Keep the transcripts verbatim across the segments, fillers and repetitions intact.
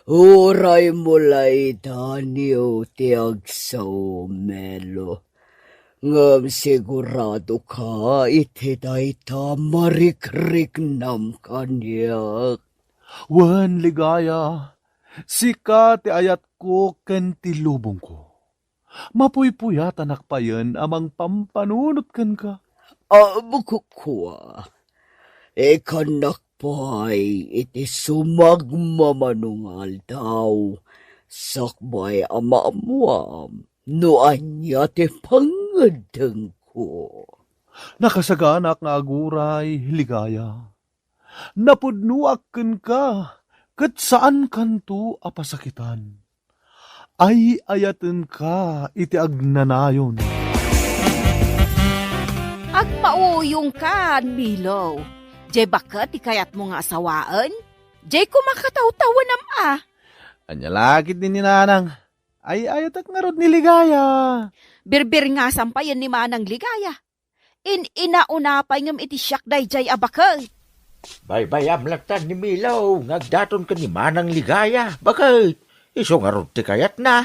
Uray mo laydanyo ti agsao, Melo, ngem siguradoka iti dayta marikriknam kaniak. Wen, Ligaya, sika ti ayatko ken ti lubongko. Mapuypuyatanak payen a mangpampanunot kenka. Ammok kua, ikannak pay iti sumagmamano nga aldaw, sakbay a maammuam no ania ti pangngeddengko. Nakasaganak nga aguray, Ligaya. Napudnoak kenka, ket saankanto a pasakitan. Ay-ayatenka iti agnanayon. Agmauyongkan, Milo. Diay baket ti kayatmo nga asawaen? Diay koma katawtawenam a. Ania la ketdi ni Nanang? Ay-ayatek ngarud ni Ligaya. Birbirngasam payen ni Manang Ligaya. In-inauna pay ngem iti siak daydiay a baket. Baybayam latta ni Milo nga agdaton ken ni Manang Ligaya. Baket? Isu ngarud ti kayatna.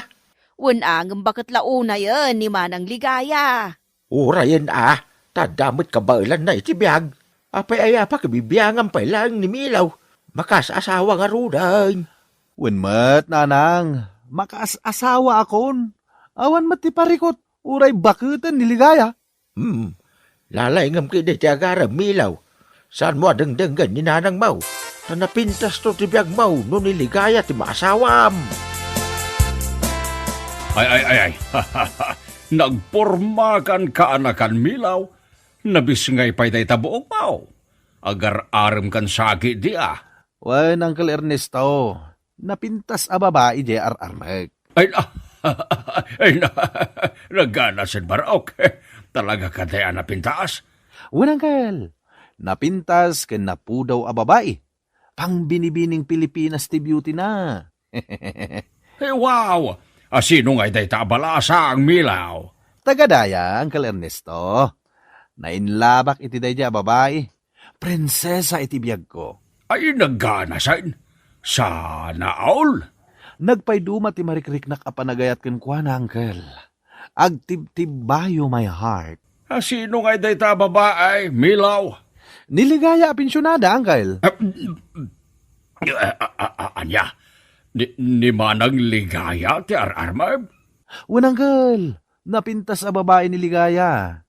Wen a, ngem baket la unayen ni Manang Ligaya. Urayen a, ta adda met kabaelanna iti biag. Apay aya pakibibiangam pay laeng ni Milo? Makaas-asawa ngaruden. Wen met, Nanang, makaas-asawaakon. Awan met ti parikut, uray baketen ni Ligaya. Hmm. Lalaingem ketdi ti agarem, Milaw. Saanmo a dengdenggen ni nanangmo? Ta napintasto ti biagmo no ni Ligaya ti maasawam. Ay, ay, ay, ay. Nagpormakan kaanakan, Milaw. Nabisngay pay dayta buokmo. Agar-aremkan sa ketdi a. Wen, Uncle Ernesto, napintas a babai diay ar-armek. Ay, na, ay, na, nagganasen, Barok. Talaga kadi a napintas? Wen, Uncle. Napintas ken napudaw a babai. Pangbinibining Pilipinas ti beauty na. Hey, wow! A, sino ngay dayta a balasang, Milaw? Taga daya, Uncle Ernesto. Nainlabak iti daydiay a babai. Prinsesa iti biagko. Ay, nagganasen. Sana all. Nagpayduma ti marikriknak a panagayat kenkuana, Uncle. Agtibtibbayo my heart. A, sino ngay dayta a babai, Milaw? Ni Ligaya a pensionada, Uncle. A, a, a, a, ania? Ni, ni Manang Ligaya ti ar-armem? Wen, Uncle. Napintas a babai ni Ligaya.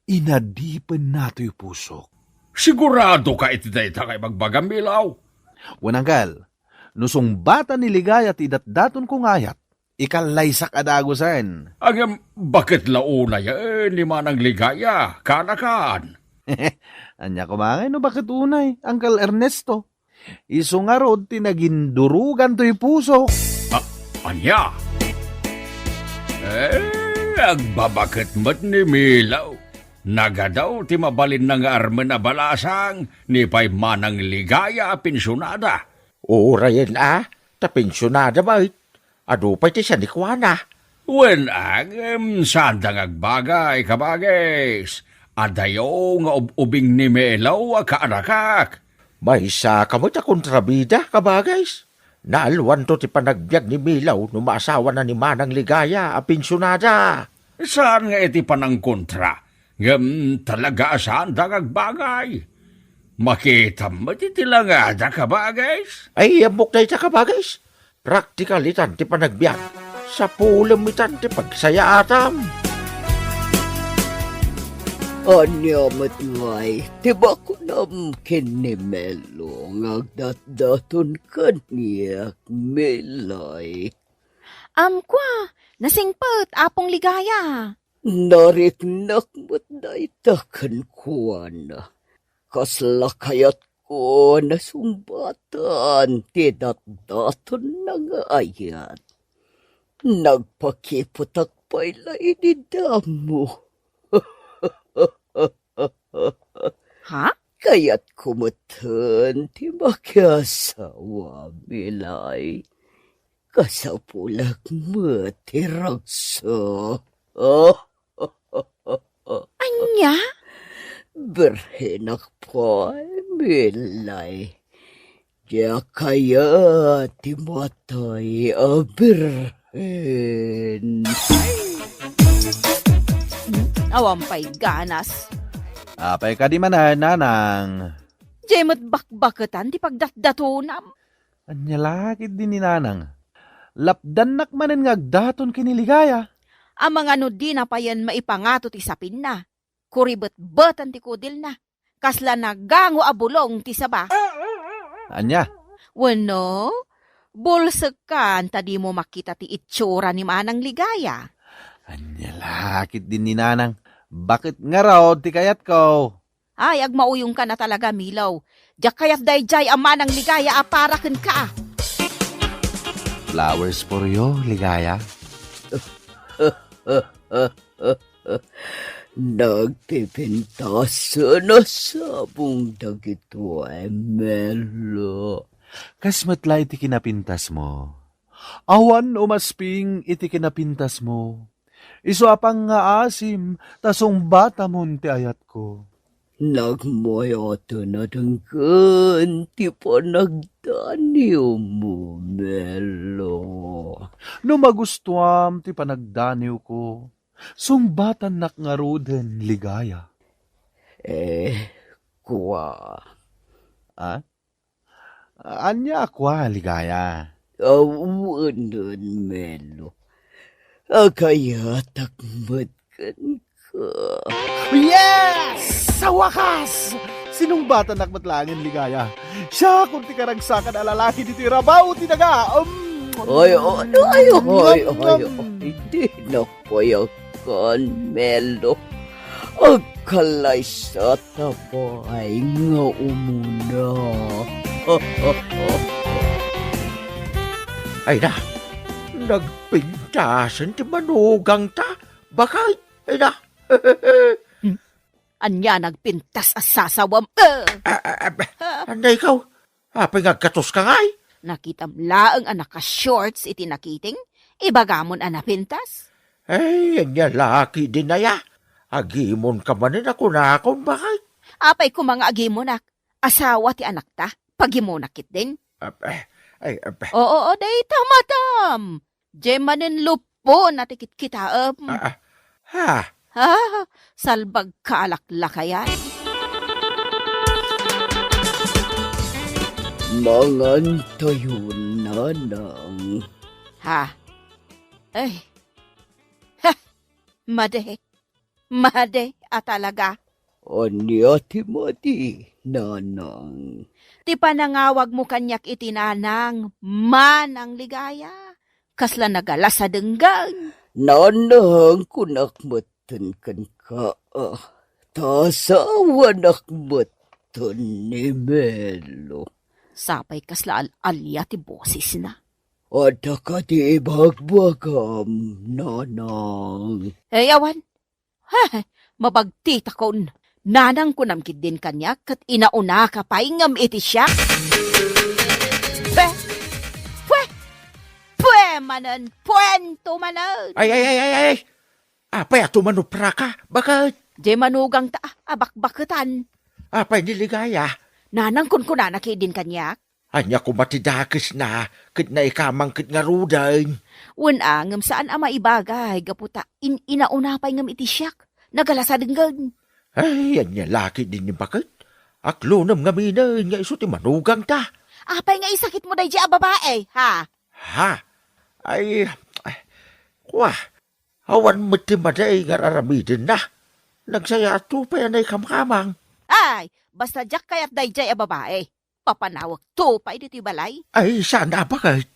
Inadipenna toy pusok. Siguradoka iti dayta nga ibagbagam, Milaw? Wen, Uncle. No sungbatan ni Ligaya ti datdatonko nga ayat, ikallaysak a dagusen. Ngem, baket la unayen ni Manang Ligaya, kaanakan? Ania koma ngay no baket unay, Uncle Ernesto? Isu ngarud ti nagindurugan toy pusok. A, ania? Eh, agbabaket met ni Milaw. Nagadaw ti mabalinna nga armen a balasang, ni pay Manang Ligaya a pensionada. Urayen a, ta pensionada met. Adu pay ti sanikuana. Wen, ngem, saanda nga agbagay, kabagis. Adayo nga ub-ubing ni Milaw a kaanakak. Maysa ka met a kontrabida, kabagis. Naalwanto ti panagbiag ni Milaw no maasawana ni Manang Ligaya a pensionada. Saan nga iti panangkontra, ngem talaga a saanda nga agbagay. Makitam met iti langada, kabagis. Ay, ammok dayta, kabagis. Praktikal itan ti panagbiag. Sapulem itan ti pagsayaatam. Ania met ngay ti bakunam ken ni Melo nga agdatdaton kaniak, Milaw? Am, kua, nasingpet, Apong Ligaya. Nariknak met dayta kenkuana. Kasla kayatko a nasungbatan ti datdatonna nga ayat. Nagpakiputak pay la idi damo. Ha? Kayatko meten ti makiasawa, Milaw. Kasapulak met ti ragsak. Ania? Birhenak pay, Milaw. Diak kayat ti matay a birhen. Awan pay ganas. Apay kadi manen, nanang? Diay met bakbaketan ti pagdatdatonam. Ania la ketdi ni nanang? Lapdannak manen nga agdaton ken ni Ligaya. Amangan no dina payen maipangato ti sapinna. Kuribetbeten ti kudilna. Kasla nagango a bulong ti saba. Ania? Wenno, bulsekkan ta dimo makita ti itsura ni Manang Ligaya. Ania la ketdi ni nanang? Baket ngarud ti kayatko. Ay, agmauyongkan a talaga, Milo. Diak kayat daydiay a Manang Ligaya a para kenka. Flowers for you, Ligaya. Nagpipintasen a sabong dagitoy, Melo. Kas met la iti kinapintasmo. Awan umasping iti kinapintasmo. Isu a pangngaasim ta sungbatamon ti ayatko. Nagmayaten a denggen ti panagdaniwmo, Melo. No magustuam ti panagdaniwko, sungbatannak ngaruden, Ligaya. Eh, kua. Ah? Ania a kua, Ligaya? Awanen, Melo. Akayatak met kenka. Yes! Sa wakas! Sinungbatannak met laengen, Ligaya. Siakon ti karagsakan a lalaki ditoy rabaw ti daga. Um, Ay, ay, ay, ay, ay, ay, um, ay, di na payakan, Melo. Agkalaysata pay nga umuna. Ay na, nagpintasen ti manugangta. Bakit? Ay na. Hmm. Ania nagpintas a sasawam? Eh! Ah, ah, ah, Ah. Ania ikaw? Apay nga agkatoska ngay? Nakitam laeng a naka-shorts iti nakiting? Ibagamon a napintas? Ay, ania la ketdin aya? Agimonka manen a kunakon, bakit? Apay koma nga agimonak? Asawa ti anakta? Pagimonak ketdin? Ah, eh, ay, ah, Oo, oo, dayta, madam. Diay manen lupon a ti kitkitaem. Ah, ah. Ha? Ah, salbagka a laklakayan. Mangantayon, nanang. Ha? Ay. Ha! Madi. Madi a talaga. Ania ti madi, nanang? Ti panangawagmo kaniak iti nanang, Manang Ligaya. Kasla nagalas a denggen. Nanang, kunak metten kenka, ah, ta asawanak metten ni Melo. Sapay kasla al-alia ti bosesna. Adda kadi ibagbagam, nanang? Eh, awan. Heh, mabagtitakon. Nanang kunam ketdin kaniak ket inaunaka pay ngem iti siak. Pwe! Pwe! Pwe manen! Puento manen! Ay, ay, ay, ay, ay! Apay a tumanupraka? Bakit? Diay manugangta a bakbaketan. Apay ni Ligaya? Nanang kunkunana ketdin kaniak. Ania koma ti dakesna ket naikamang ket ngaruden? Wen a, ngem saan a maibagay gapu ta in-inauna pay ngem iti siak. Nagalas a denggen. Ay, ania la ketdin ni baket? Aklonem ngaminen nga isu ti manugangta. Apay nga isakitmo daydiay a babae, ha? Ha? Ay, ay, kua, awan met ti madi nga ar-aramidenna. Nagsayaatto pay a naikamkamang. Ay, basta diak kayat daydiay a babae. Papanawekto pay ditoy balay. Ay, saan a baket?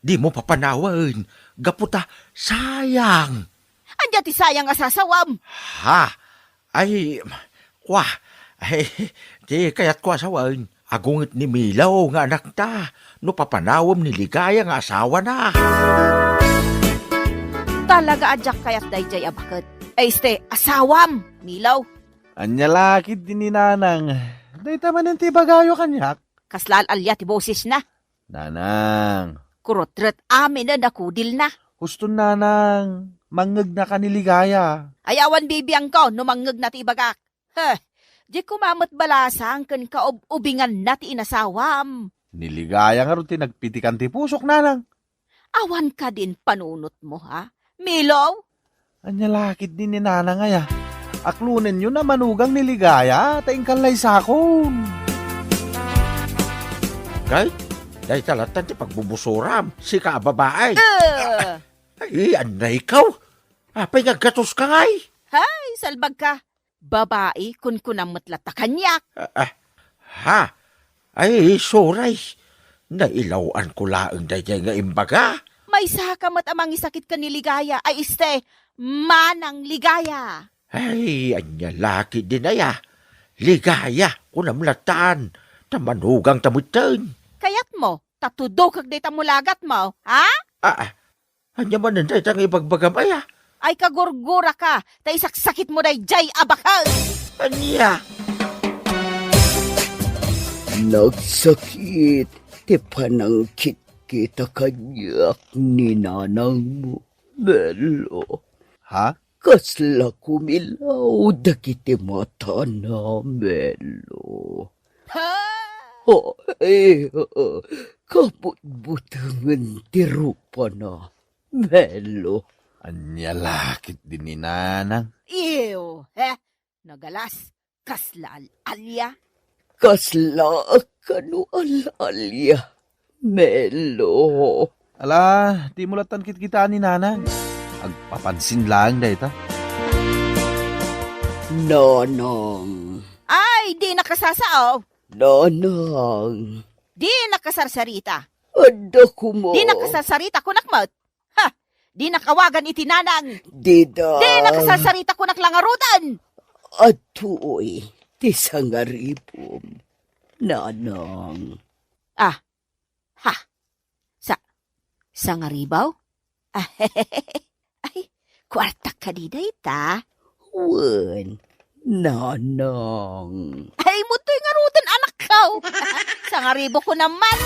Dimo papanawen, gapu ta sayang. Ania ti sayang a sasawam? Ha? Ay, kua, ay, ti kayatko a sawen, agunget ni Milo nga anakta, no papanawem ni Ligaya nga asawana. Talaga a diak kayat daydiay a baket. Ay, este, asawam, Milo. Ania la ketdi ni Nanang? Dayta manen ti ibagayo kaniak. Kasla al-alia ti bosesna. Nanang. Kurutret aminen a kudilna. Huston, Nanang. Mangngegnaka ni Ligaya. Ay, awan bibiangko no mangnegna ti ibagak. Heh, di koma met balasang ken kaub-ubinganna ti inasawam. Ni Ligaya ngarud ti nagpitikan ti pusok, nanang. Awan kadin panunotmo, ha? Milo? Ania la ketdi ni nanang aya? Aklonenyo na manugang ni Ligaya, ta inkan la isakon. Kay, dayta lattan ti pagbubusoram, sika a babae. Eh! Ay, annay kaw? Apay nga aggatos ka ngay? Hay, salbag ka. Babae, kunkunam met latta kaniak. Ah, ah, ha? Ay, sorry. Nailaw-an ko laeng daydiay nga imbaga. Maysa ka met a mangisakit ken ni Ligaya. Ay, este, Manang Ligaya. Ay, ania la ketdin aya? Ligaya, kunam lattan. Ta manugangta metten. Kayatmo, ta tudokek dayta mulagatmo, ha? Ah, ah, ania manen dayta nga ibagbagam aya? Ay, kagurguraka, ta isaksakitmo daydiay a baket. Ania? Nagsakit ti panangkitkita kaniak ni nanangmo, Melo. Ha? Kasla kumilaw dagiti matana, Melo. Ha? Ay, kabutbutengen ti rupana, Melo. Ania la ketdi ni nanang? Ew, he? Nagalas, kasla al-alia. Kasla kano al-alia, Melo. Ala, dimo lattan kitkitaan ni nanang. Agpapansin laeng dayta. Nanang. Ay, dinaka sasao. Nanang. Dinaka sarsarita. Adda koma. Dinaka sarsarita, kunak met. Ha! Dinaka awagan iti nanang. Dida. Dinaka sarsarita, kunak la ngaruden. Adtoy ti sangaribom, nanang. Ah, ha. Sa-, sangaribaw? Ay, kuartak kadi dayta? Wen, nanang. Ay, mutoy ngaruden, anakko. Sangaribo ko naman.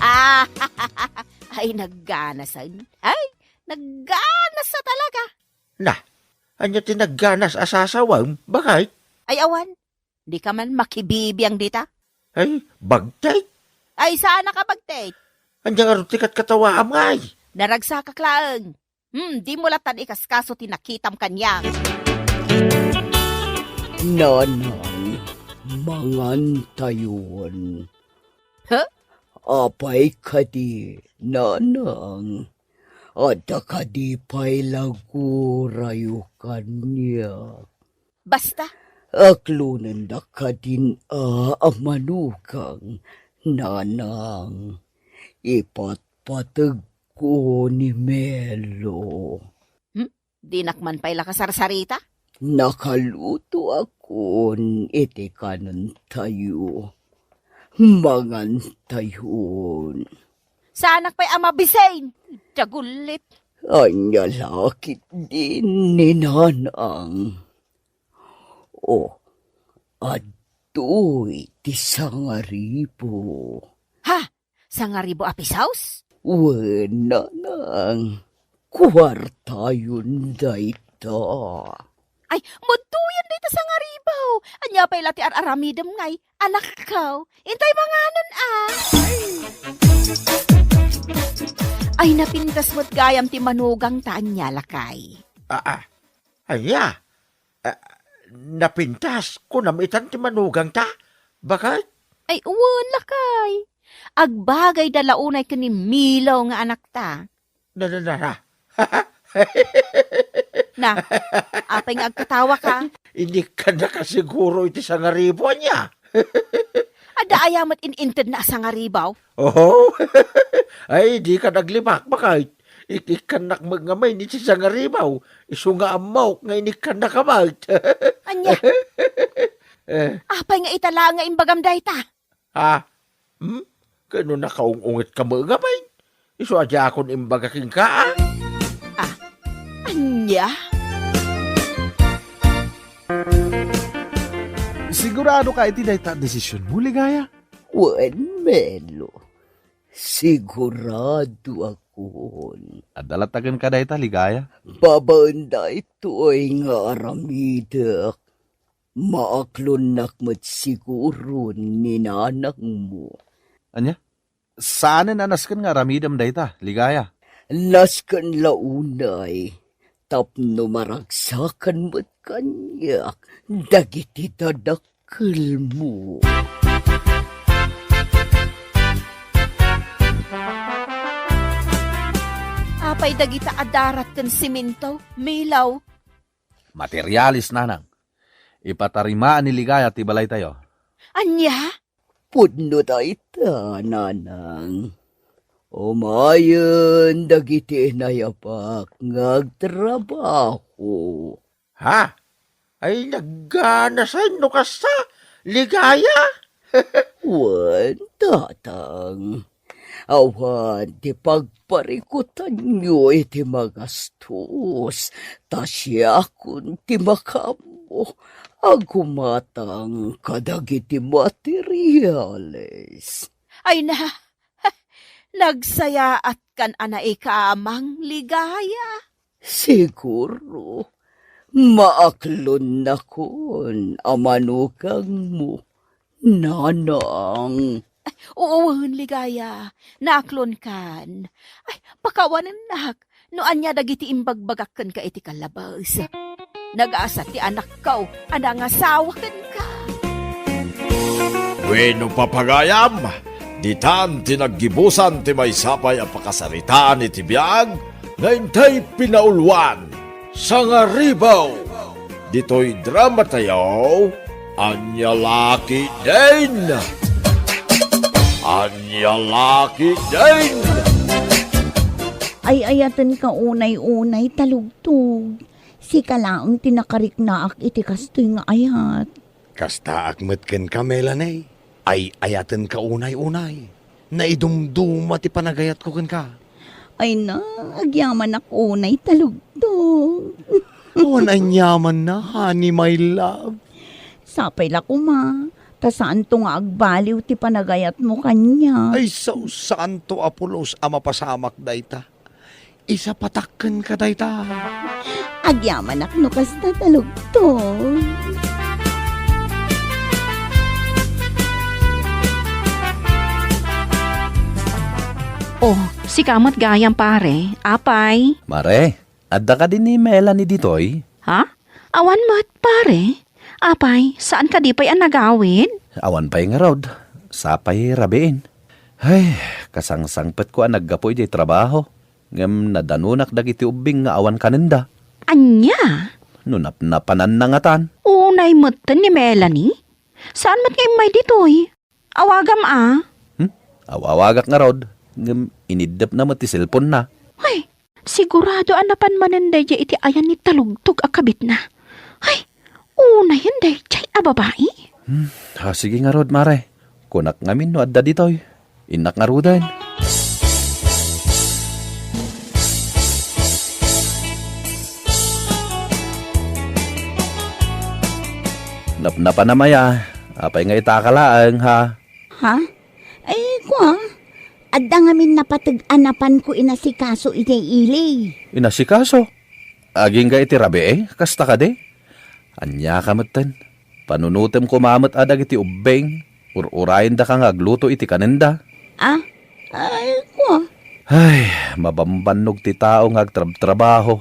Ah, ay, nagganasan. Ay, nagganasa talaga. Na, ania ti nagganas a sasawem, baket? Ay, awan. Dika man makibibiang dita? Ay, bagtit. Ay, saan a kabagtit? Ania ngarud ti katkatawaam ngay? Naragsakak laeng. Hmm, dimo lattan ikaskaso ti nakitam kaniak. Nanang, mangantayon. Huh? Apay kadi, nanang? Adda kadi pay lagorayo kaniak? Basta. Aklonendak kadin a, a manugang, nanang. Ipatpategko ni Melo. Hmm? Dinak man pay la kasarsarita? Nakalutoakon iti kanentayo. Mangantayon. Saanak pay a mabisin. Dagullit. Ania la ketdin ni nanang? O, adtoy ti sangaribo. Ha? Sangaribo a pesos? Wen, nanang, kuartayon dayta. Ay, mudtoyen dayta sangaribo. Ania pay la ti ar-aramidem ngay, anakko? Intay manganen, a. Ay, napintas met gayam ti manugangta, ania, lakay. Ah, ah. Ania? Ah, napintas, kunam itan ti manugangta? Baket? Ay, wen, lakay. Agbagayda la unay ken ni Milo nga anakta. Na, na, na, na. Na, apay nga agkatawaka? Inikkannaka siguro iti sangaribo, ania? Adda aya met in-intedna a sangaribo? Oho. Ay, dika naglibak, baket. Ik-, ikkannak met ngamin iti sangaribo. Isu nga ammok nga inikkannaka met. Ania? Eh. Apay nga ita laeng nga imbagam dayta? Ha? Hmm? Kano nakaung-ungetka met ngamin? Isu a diakon imbaga kenka, a? Ah, ania? Sigurado ka iti dayta a desisionmo, Ligaya? Wen, Melo. Siguradoakon. Adda latta kenka dayta, Ligaya? Babaen daytoy nga aramidek, maaklonnak met siguro ni nanangmo. Ania? Saanen a nasken nga aramidem dayta, Ligaya? Nasken la unay tapno maragsakan met kaniak dagiti dadakkelmo. Apay dagita a darat ken simento, Melo? Materialis, nanang. Ipatarimaan ni Ligaya ti balaytayo. Ania? Pudno dayta, nanang. Umayen dagiti inayapak nga agtrabaho. Ha? Ay, nagganasen no kasta, Ligaya? Wen, tatang. Awan ti pagparikutanyo iti magastos, ta siakon ti makaammo a gumatang kadagiti materiales. Ay na, nagsayaatkan a naikamang, Ligaya. Siguro, maaklonnakon a manukangmo, nanang. Ay, wen, Ligaya, naaklonkan. Ay, pakawanennak no ania dagiti imbagbagak kenka iti kallabes. Nagasat ti anakko a nangasawa kenka. Wenno, papagayam, ditan ti naggibusan ti maysa pay a pakasaritaan iti biag nga intay pinauluan. Sangaribaw! Ditoy dramatayo, Ania La Ketdin! Ania La Ketdin! Ay-ayatenka unay-unay, Talugtog. Sika laeng ti nakariknaak iti kastoy nga ayat. Kastaak met kenka, Melanie. Ay-ayatenka unay-unay. Naidumduma ti panagayatko kenka. Ay na, agyamanak unay, Talugtog. Awan aniamanna, honey, my love. Sapay la koma, ta saanto nga agbaliw ti panagayatmo kaniak. Ay, sao, saanto a pulos a mapasamak dayta. Isapatak kenka dayta. Agyamanak no kasta, Talugtog. Oh, sika met gayam, pare. Apay? Mare, adda kadi ni Melanie ditoy? Ha? Awan met, pare. Apay, saan kadi pay a nagawid? Awan pay ngarud. Sapay rabiin. Ay, kasangsangpetko a naggapu idiay trabaho. Ngem nadanonak dagiti ubbing nga awan kanenda. Ania? No napnapananna ngatan. Unay metten ni Melanie? Saan met nga immay ditoy? Awagam a. Hmm? Aw-awagak ngarud, ngem iniddepna met ti cellphone-na. Ay, sigurado a napan manen daydiay iti ayan ni Talugtog a kabitna. Ay, unayen daydiay a babai. Hmm, ah, sige ngarud, mare. Kunak ngamin no adda ditoy. Innak ngaruden. Napnapanam aya, apay nga itaka laeng, ha? Ha? Ay, kua, adda ngamin napateg a napanko inasikaso idiay ili. Inasikaso? Agingga iti rabii, kasta kadi? Ania ka metten? Panunotem koma met a dagiti ubbing, ur-urayendaka nga agluto iti kanenda. Ah? Ay, kua. Ay, mabambannog ti tao nga agtrabtrabaho.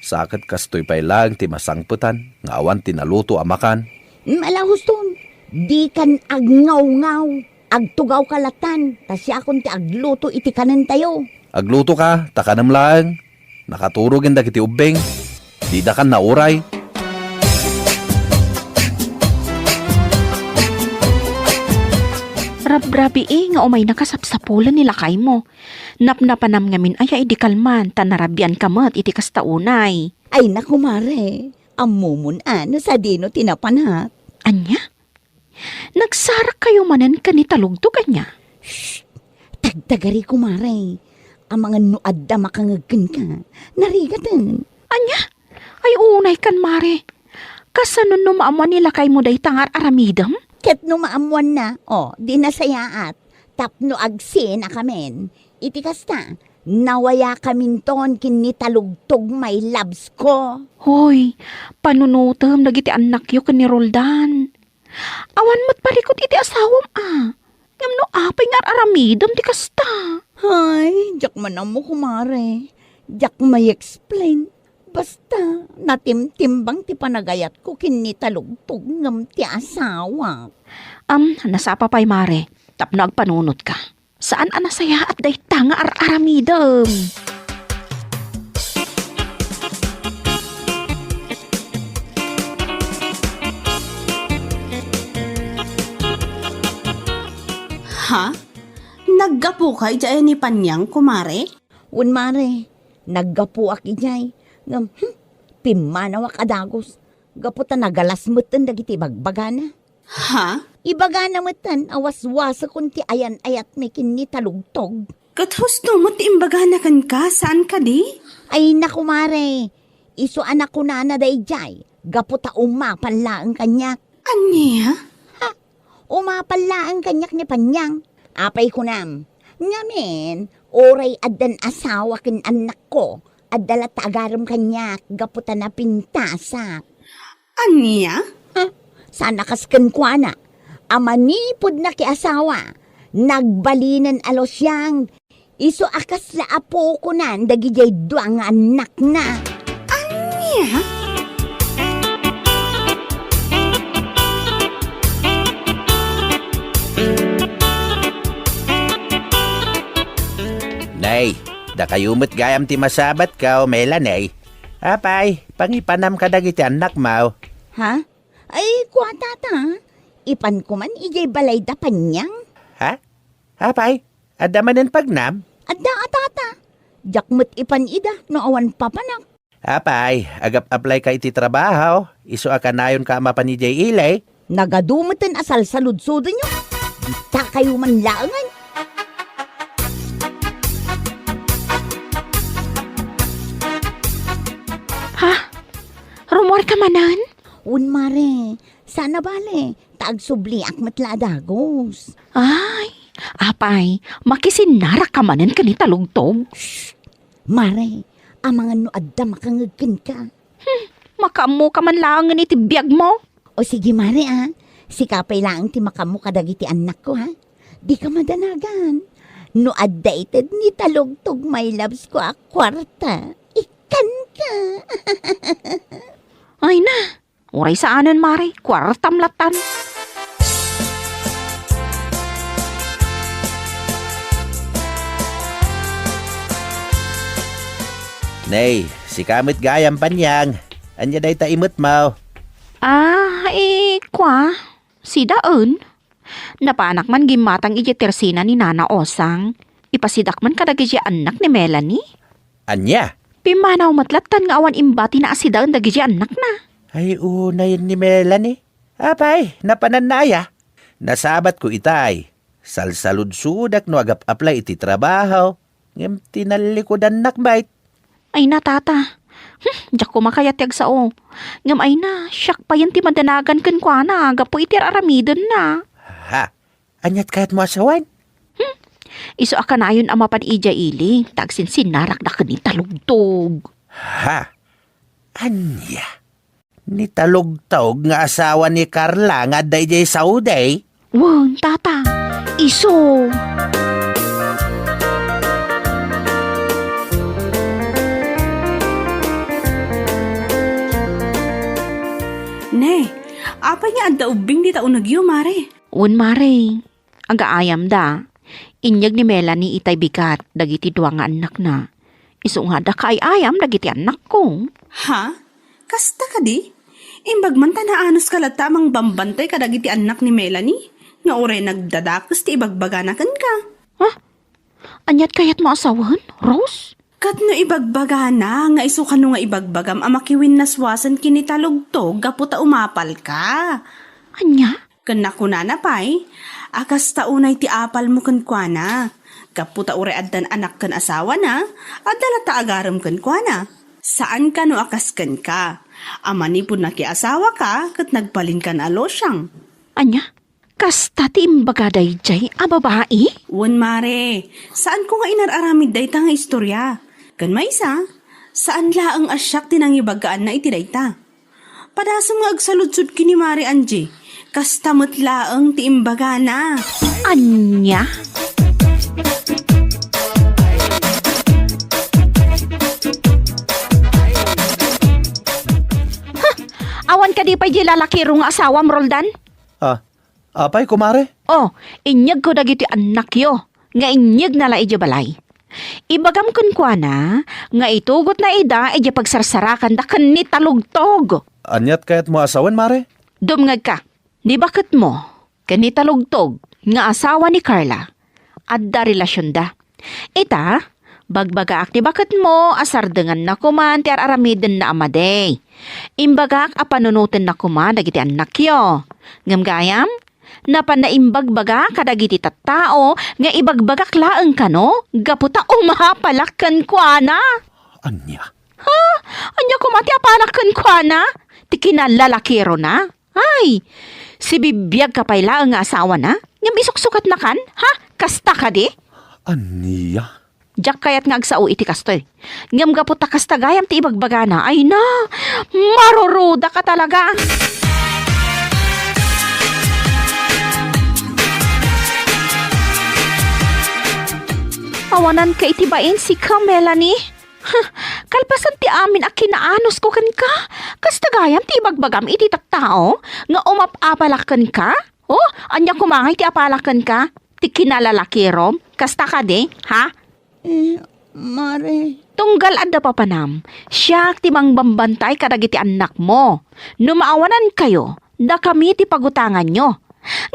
Sa ket kastoy pay laeng ti masangpetan nga awan ti naluto a makan. Malahuston, dikan agngawngaw. Agtugawka latan, ta siakon ti agluto iti kanentayo. Aglutoka, ta kanem laeng. Nakaturogen dagiti ubbing. Didakan nauray. Rabrabii nga umaynaka sapsapulen ni lakaymo. Napnapanam ngamin aya idi kalman, ta narabianka met iti kasta unay. Ay, naku, mare. Ammomon a no sadino ti napanak. Ania? Nagsarakkayo manen ken ni Talugtog, ania? Shh! Tagtagari, kumare. Amangan no adda makangeg kenka, narigaten. Ania? Ay, unay kan, mare. Kasano no maammoan ni lakaymo dayta nga ar-aramidem? Ket no maammoanna, o, di nasayaat. Tapno agsinakamin. Iti kasta, nawayakaminton ken ni Talugtog, my loves ko. Hoy, panunotem dagiti annakyo ken ni Roldan. Awan met parikut iti asawam a. Ngem no apay nga ar-aramidem ti kasta? Ay, diak man ammo, kumare. Diak ma-explain. Basta, natimtimbang ti panagayatko ken ni Talugtog ngem ti asawak. Am, nasapa pay, mare, tapno agpanunotka. Saan a nasayaat dayta nga ar-aramidem. Ha? Naggapuka idiay ni Panyang, kumare? Wen, mare, naggapuak idiay. Ngem, hmm, pimmanawak a dagus. Gapu ta nagalas metten dagiti ibagbagana. Ha? Ibagana metten a waswasekon ti ayan-ayatmi ken ni Talugtog. Ket husto met ti imbagana kenka, saan kadi? Ay, naku, mare. Isu a nakunana daydiay, gapu ta umapal laeng kaniak. Ania? Ha? Umapal laeng kaniak ni Panyang. Apay kunam? Ngamin, uray addan asawa ken annakko, adda latta agarem kaniak gapu ta napintasak. Ania? Huh? Saan a kas kenkuana a manipud nakiasawa, nagbalinen a lusiang, isu a kasla apukonan dagidiay dua nga annakna. Ania? Nay, dakayo met gayam ti masabatko, Melanie. Apay, pangipanam kadagiti annakmo? Ha? Ay, kua, tata. Ipanko man idiay balay da Panyang. Ha? Apay, adda manen pagnam? Adda a, tata. Diak met ipan ida no awan papanak. Apay, agap-applyka iti trabaho, isu a kanayonka a mapan idiay ili? Nagadu meten a salsaludsodenyo. Dakayo man laengen. Ha? Rummuarka manen? Wen, mare. Saan a bale, ta agsubliak met la a dagus. Ay, apay, makisinnarakka manen ken ni Talugtog? Shh! Mare, amangan no adda makangngeg kenka. Hmm, makaammoka man laengen iti biagmo. O sige, mare, a. Sika pay laeng ti makaammo kadagiti annakko, ha? Dika madanagan. No adda ited ni Talugtog, my loves ko a kuarta, ikkanka. Ay na, uray saanen, mare, kuartam lattan. Nay, sika met gayam, Panyang. Ania dayta imetmo? Ah, eh, kua, sidaen. Napanak man gimmatang idiay tersina ni Nana Osang. Ipasidak man kadagiti annak ni Melanie. Ania? Pimmanaw met lattan nga awan imbatina a sidaen dagiti annakna. Ay, unayen ni Melanie. Apay, napananna aya? Nasabatko itay. Salsaludsodak no agap-apply iti trabaho. Ngem tinallikudannak met. Ay na, tata. Hmm, diak koma kayat ti agsao. Ngem ay na, siak payen ti madanagan kenkuana gapu iti ar-aramidenna. Ha? Aniat kayatmo a sawen? Hmm. Isu a kanayon a mapan idiay ili, ta agsinsinnarakda ken ni Talugtog. Ha? Ania? Ni Talugtog nga asawa ni Carla nga adda idiay Saudi? Wen, tata. Isu. Ne, apay nga adda ubbing dita unegyo, mare? Wen, mare. Agaayamda. Inyeg ni Melanie itay bigat dagiti dua nga annakna. Isu nga adda kaay-ayam dagiti annakko. Ha? Kasta kadi? Imbag man ta naanuska latta a mangbambantay kadagiti annak ni Melanie, nga uray nagdadakes ti ibagbagana kenka. Ha? Aniat kayatmo a sawen, Rose? Ket no ibagbagana nga isu kano nga ibagbagam a makiwinnaswasen ken ni Talugtog gapu ta umapalka. Ania? Ken nakunana pay a kasta unay ti apalmo kenkuana, gapu ta uray addan anak ken asawana, adda latta agarem kenkuana. Saan kano a kas kenka, A manipud nakiasawaka ket nagbalinkan a losyang. Ania? Kasta ti imbaga daydiay a babai? Wen, mare, saanko nga inar-aramid dayta nga istorya. Ken maysa, saan laeng a siak ti nangibagaanna iti dayta. Padasem nga agsaludsod ken ni Mare Angie, kasta met laeng ti imbagana. Ania? Huh! Awan kadi pay di lalakiro nga asawam, Roldan? Ah, apay, kumare? Oh, inyegko dagiti annakyo nga inyegna la idiay balay. Ibagam kenkuana nga itugotna ida idiay pagsarsarakanda ken ni Talugtog. Aniat kayatmo a sawen, mare? Dumngegka, ni baketmo ken ni Talugtog nga asawa ni Carla, adda relasionda. Ita, bagbagaak ti baketmo a sardenganna koman ti ar-aramidenna a madi. Imbagak a panunotenna koma dagiti annakyo. Ngem gayam, napanna imbagbaga kadagiti tattao nga ibagbagak laeng kano gapu ta umapalak kenkuana. Ania? Ha? Ania koma ti apalak kenkuana? Ti kinalalakirona? Ay, sibibiagka pay laeng nga asawana? Ngem isuksukatnakan? Ha? Kasta kadi? Ania? Diak kayat nga agsao iti kastoy. Ngem gapu ta kasta gayam ti ibagbagana, ay na, marurudaka talaga. Awananka iti bain sika, Melanie. Huh, kalpasan ti amin a kinaanusko kenka, kasta gayam ti ibagbagam iti tattao nga umap-apalak kenka? Oh, ania koma ngay ti apalak kenka? Ti kinalalakirom? Kasta kadi, ha? Eh, mare. Tunggal adda papanam, siak ti mangbambantay kadagiti annakmo. No maawanankayo, dakami ti pagutanganyo.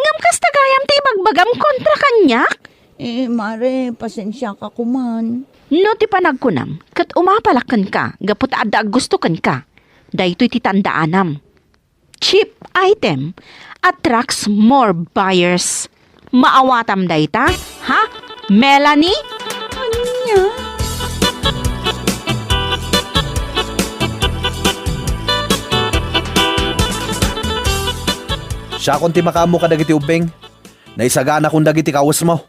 Ngem kasta gayam ti ibagbagam kontra kaniak? Eh, mare, pasensiaka koman. No ti panagkunam, ket umapalak kenka gapu ta adda aggusto kenka. Daytoy ti tandaanam. Cheap item attracts more buyers. Maawatam dayta, ha, Melanie? Ania? Siakon ti makaammo kadagiti ubbing. Naisaganakon dagiti kawesmo.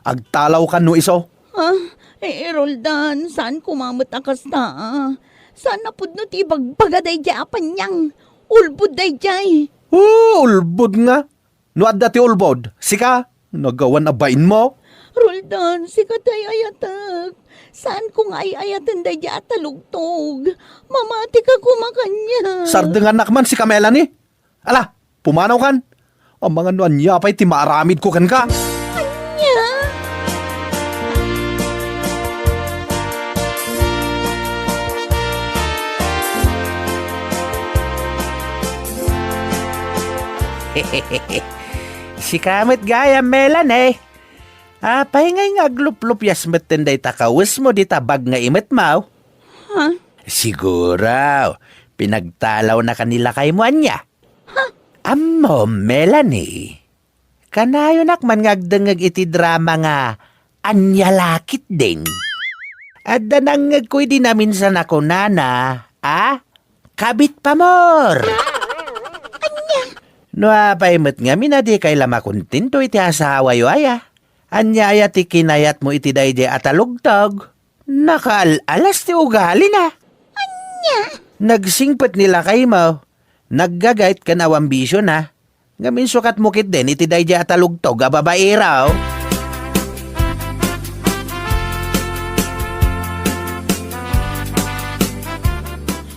Agtalawkan no isu. Ah, eh, Roldan, saan koma met a kasta, ah. Saan a pudno ti ibagbaga daydiay a paniang. Ulbod daydiay. Oh, ulbod nga. No adda ti ulbod, sika, nagawan a bainmo. Roldan, sika ti ay-ayatek. Saanko nga ay-ayaten daydiay a talugtog. Mamatika koma kaniak. Sardengannak man sika, Melanie. Ala, pumanawkan. Amangan no ania pay ti maaramidko kenka. Ania? Sika met gayam, Melanie. Apay ngay nga agluplupias metten dayta kawesmo dita bag nga imetmo? Ha? Siguro, pinagtalawna ka ni lakaymo ania? Ha? Ammom, Melanie. Kanayonak man nga agdengngeg iti drama nga Ania La Ketdin. Adda nangngegko idi naminsan a kunana, a? Kabit pamor! Ania? No apay met ngamin a dikay la makontento iti asawayo aya? Ania aya ti kinayatmo iti daydiay a talugtog? Nakaal-alas ti ugalina. Ania? Nagsingpet ni lakaymo. Naggagayt ken awan bisiona. Ngem insukatmo ketdin iti daydiay a talugtog a babaero.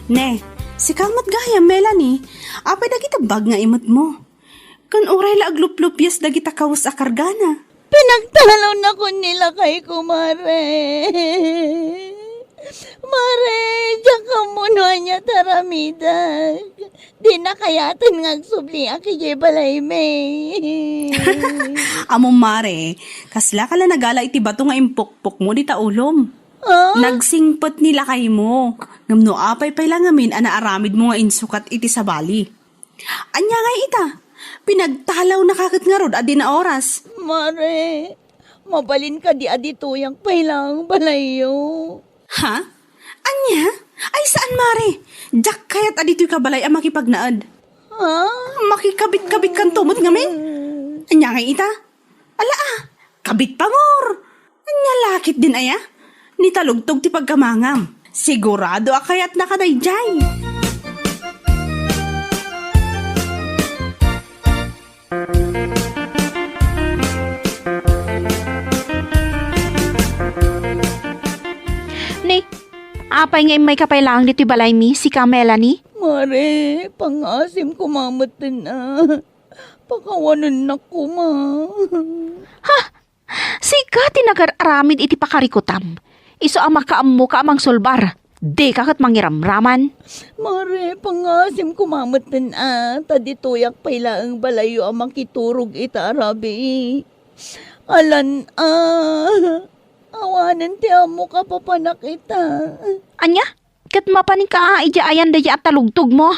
Ne, sika met gayam, Melanie. Apay dagiti bag nga imetmo? Ken uray la agluplupias dagita kawes a kargana. Pinagtalawnak ni lakayko, mare. Mare, diak ammo no ania ti aramidek. Dina kayaten nga agsubliak idiay balaymi. Ammom, mare, kaslaka la nagala iti bato nga impukpokmo dita ulom. Ah? Nagsingpet ni lakaymo. Ngem no apay pay la ngamin a naaramidmo nga insukat iti sabali. Ania ngay ita? Pinagtalawnaka ket ngarud a dina oras. Mare, mabalin kadi a ditoyak pay laeng balayyo? Ha? Ania? Ay, saan, Mare? Diak kayat a ditoy kabalay a makipagnaed. Ha? Makikabit-kabit kanto met ngamin? Ania ngay ita? Ala, ah, kabit pangor! Ania la ketdin aya? Ni talugtog ti pagkamangam. Sigurado a kayatna kadaydiay. Ni, apay nga immayka pay laeng ditoy balaymi, sika, Melanie? Mare, pangngaasim koma metten a. Pakawanennak koma. Ha? Sika ti nagar-aramid iti pakarikutam. Isu a makaammoka a mangsulbar. Dika ket mangiramraman. Mare, pangngaasim koma metten a, ta ditoyak pay laeng balayyo a makiturog ita a rabii. Alan a, awanen ti ammok a papanak ita. Ania? Ket mapanik a idiay ayan daydiay a talugtogmo?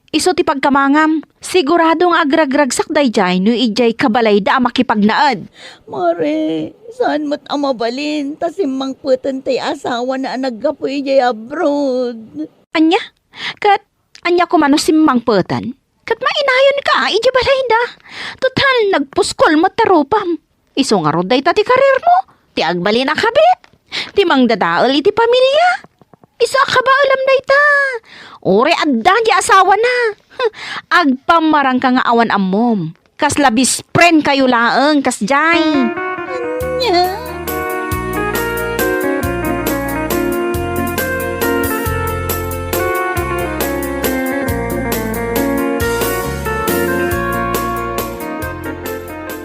Isu ti pagkamangam. Sigurado nga agragragsak daydiay no idiay kabalayda a makipagnaed. Mare, saan met a mabalin ta simmangpeten ti asawana a naggapu idiay abroad. Ania? Ket ania koma no simmangpeten? Ket mainayonka idiay balayda. Total, nagpuskol met ti rupam. Isu ngarud dayta ti kariermo, ti agbalin a kabit, ti mangdadael iti pamilia. Isu a kabaelam dayta. Uray adda diay asawana. Agpammarangka nga awan ammom. Kasla best friend kayo laeng, kasdiay. Ania?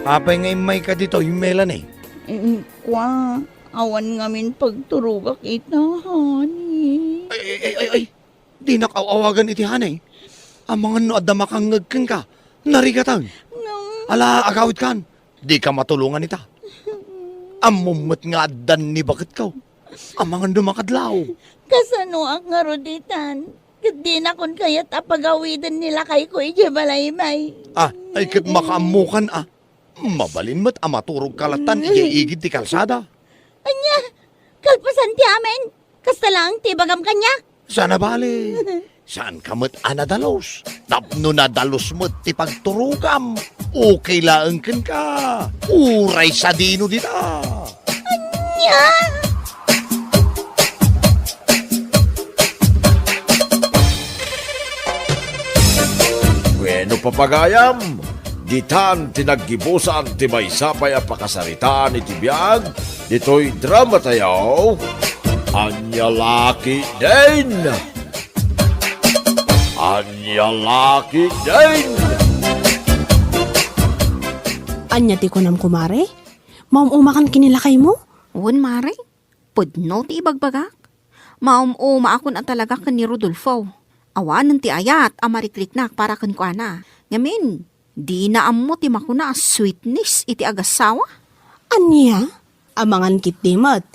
Apay nga immayka ditoy, Melanie? Mm, kua, awan ngamin pagturogak ita, honey. Ay, ay, ay, ay, ay. Dinak aw-awagan iti honey. Amangan no adda makangngeg kenka, narigatan. Ngem Ala, agawidkan. Dika matulongan ita. Ammom met nga addan ni baketko. Amangan no makadlaw. Kasanoak ngarud itan? Ket dinakon kayat a pagawiden ni lakayko idiay balaymi. Ah, ay ket makaammokan a. Mabalin met a maturogka lattan idiay igid ti kalsada. Ania? Kalpasan ti amin? Kasta laeng ti ibagam kaniak? Saan a bale. Saanka met a nadalus. Tapno nadalus met ti pagturogam, okay laeng kenka. Uray sadino dita. Ania? Bueno, papagayam, ditan ti naggibusan ti maysa pay a pakasaritaan iti biag ditoy drama tayo. Ania la ketdin? Ania la ketdin? Ania ti kunam, kumare? Maum-umakan ken ni lakaymo? Wen, mare. Pudno ti ibagbagak. Maum-umaakon a talaga ken ni Rodolfo. Awanen ti ayat a marikriknak para kenkuana. Ngamin, dina ammo ti makuna a sweetness iti agasawa. Ania? Amangan ketdi met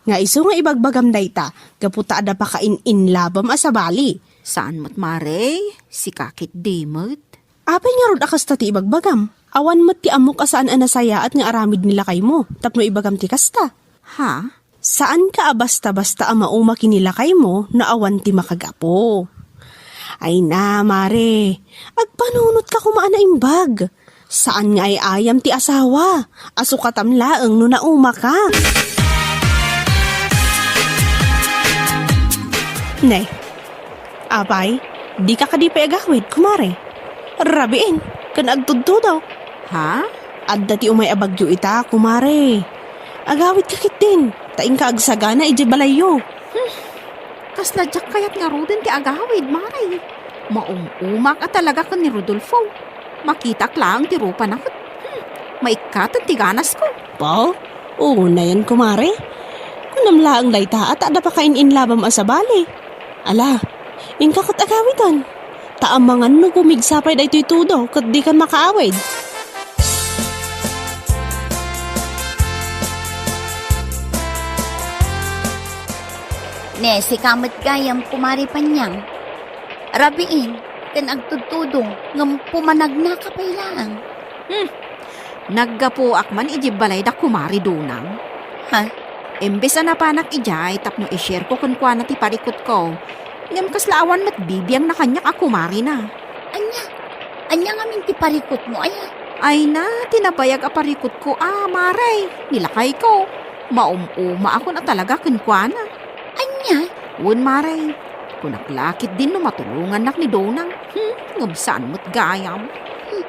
nga isu nga ibagbagam dayta gapu ta adda pakain-inlabam a sabali. Saan met, mare, sika ketdi met. Apay ngarud a kasta ti ibagbagam? Awan met ti ammok a saan a nasayaat nga aramid ni lakaymo tapno ibagam ti kasta. Ha? Saanka a basta-basta a mauma ken ni lakaymo no awan ti makagapu. Ay na, mare, agpanunotka koma a naimbag. Saan nga ay-ayam ti asawa a sukatam laeng no naumaka. Ne, apay, dika kadi pay agawid, kumare? Rabiin, ken agtudtudo. Ha? Adda ti umay a bagyo ita, kumare. Agawidka ketdin, ta inka agsagana idiay balayyo. Hmm. Kasla diak kayat ngaruden ti agawid, mare. Maum-umak a talaga ken ni Rodolfo. Makitak laeng ti rupana ket, hmm, maikkaten ti ganasko. Bao? Unayen, kumare. Kunam laeng dayta a ta adda pakain-inlabam a sabali. Ala, inka ket agawiden. Ta amangan no pumigsa pay daytoy tudo ket dikan makaawid. Ne, sika met gayam, kumare Panyang. Rabiin, ken agtudtudo, ngem pumanagnaka pay laeng. Hmm. Naggapuak man idiay balayda, kumare Dunang. Ha? Imbes a napanak idiay tapno i-share ko kenkuana ti parikutko, Ngem kasla awan met bibiangna kaniak a kumarina. Ania? Ania ngamin ti parikutmo, aya? Ay na, ti nabayag a parikutko a, mare, ni lakayko. Maum-umaakon a talaga kenkuana. Ania? Wen, mare. Kunak la ketdin no matulongannak ni Donang. Hmm, ngem saan met gayam. Hmm.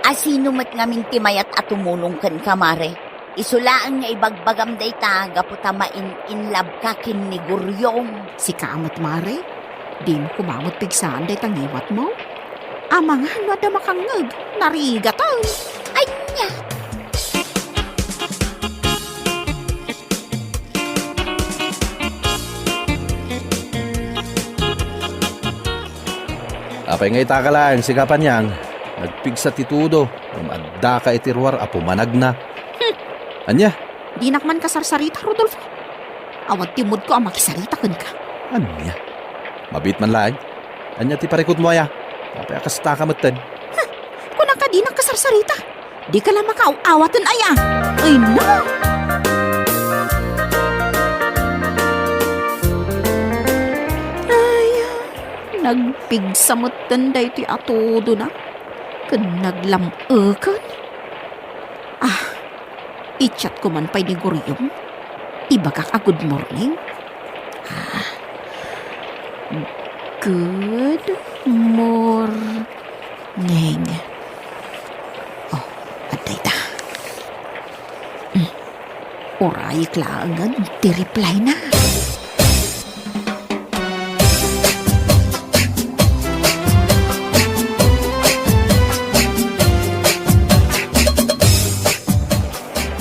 A sino met ngamin ti mayat a tumulong kenka, mare? Isu laeng nga ibagbagam dayta gapu ta main-inlabka ken ni Guryong. Sika met, mare? Dimo koma met pigsaan dayta ngiwatmo? Amangan no adda makangngeg, narigatan. Ania? Apay nga itaka laeng, sika Panyang? Nagpigsa ti tudo, ngem addaka iti ruar a pumanagna. Hmm. Ania? Dinak man kasarsarita, Rodolfo. Awan ti moodko a makisarita kenka. Ania? Mabiit man laeng? Ania ti parikutmo aya? Apay a kastaka metten? Huh! Kunaka dinak kasarsarita. Dika la makaaw-awaten aya. Ay na! Ay, nagpigsa metten daytoy a tudona. Ken naglam-eken. Ah, i-chat ko man pay ni Guryong. Ibagak a good morning. Ah, good morning. Oh, adda ita. Hmm. Urayek laengen ti reply na.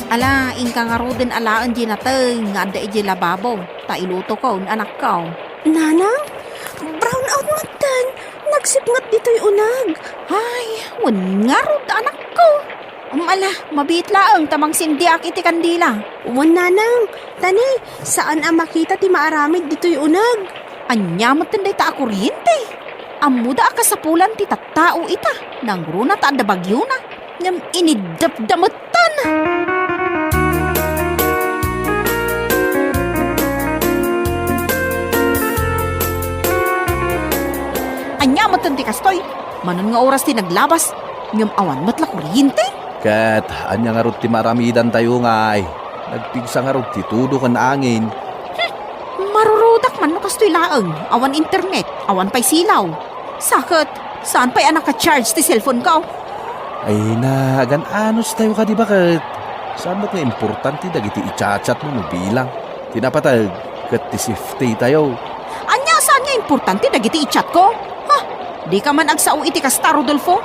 Ala, inka ngaruden alaen di nateng nga adda idiay lababo, ta ilutokon, anakko. Nanang, brown out metten. Nagsipnget ditoy uneg. Ay, wen ngarud, anakko. Um, ala, mabiit laeng ta mangsindiak iti kandila. Wen, nanang, tani, saan a makita ti maaramid ditoy uneg. Ania metten dayta a kuryente? Ammoda a kasapulan ti tattao ita, nangruna ta adda bagiona, ngem iniddepda metten. Ania metten ti kastoy? Manon nga oras ti naglabas, ngem awan met la kuryente? Ket ania ngarud ti maaramidantayo ngay? Nagpigsa ngarud ti tudo ken angin. Hmm, marurudak man no kastoy laeng, awan internet, awan pay silaw. Sa ket, saan pay a naka-charge ti cellphone-ko? Ay na, agan-anos tayo kadi baket. Saan met nga importante dagiti i-chat-chatmo no bilang ti napateg ket ti safety tayo. Ania saan nga importante dagiti i-chat-ko? Ha? Dika man agsao iti kasta, Rodolfo?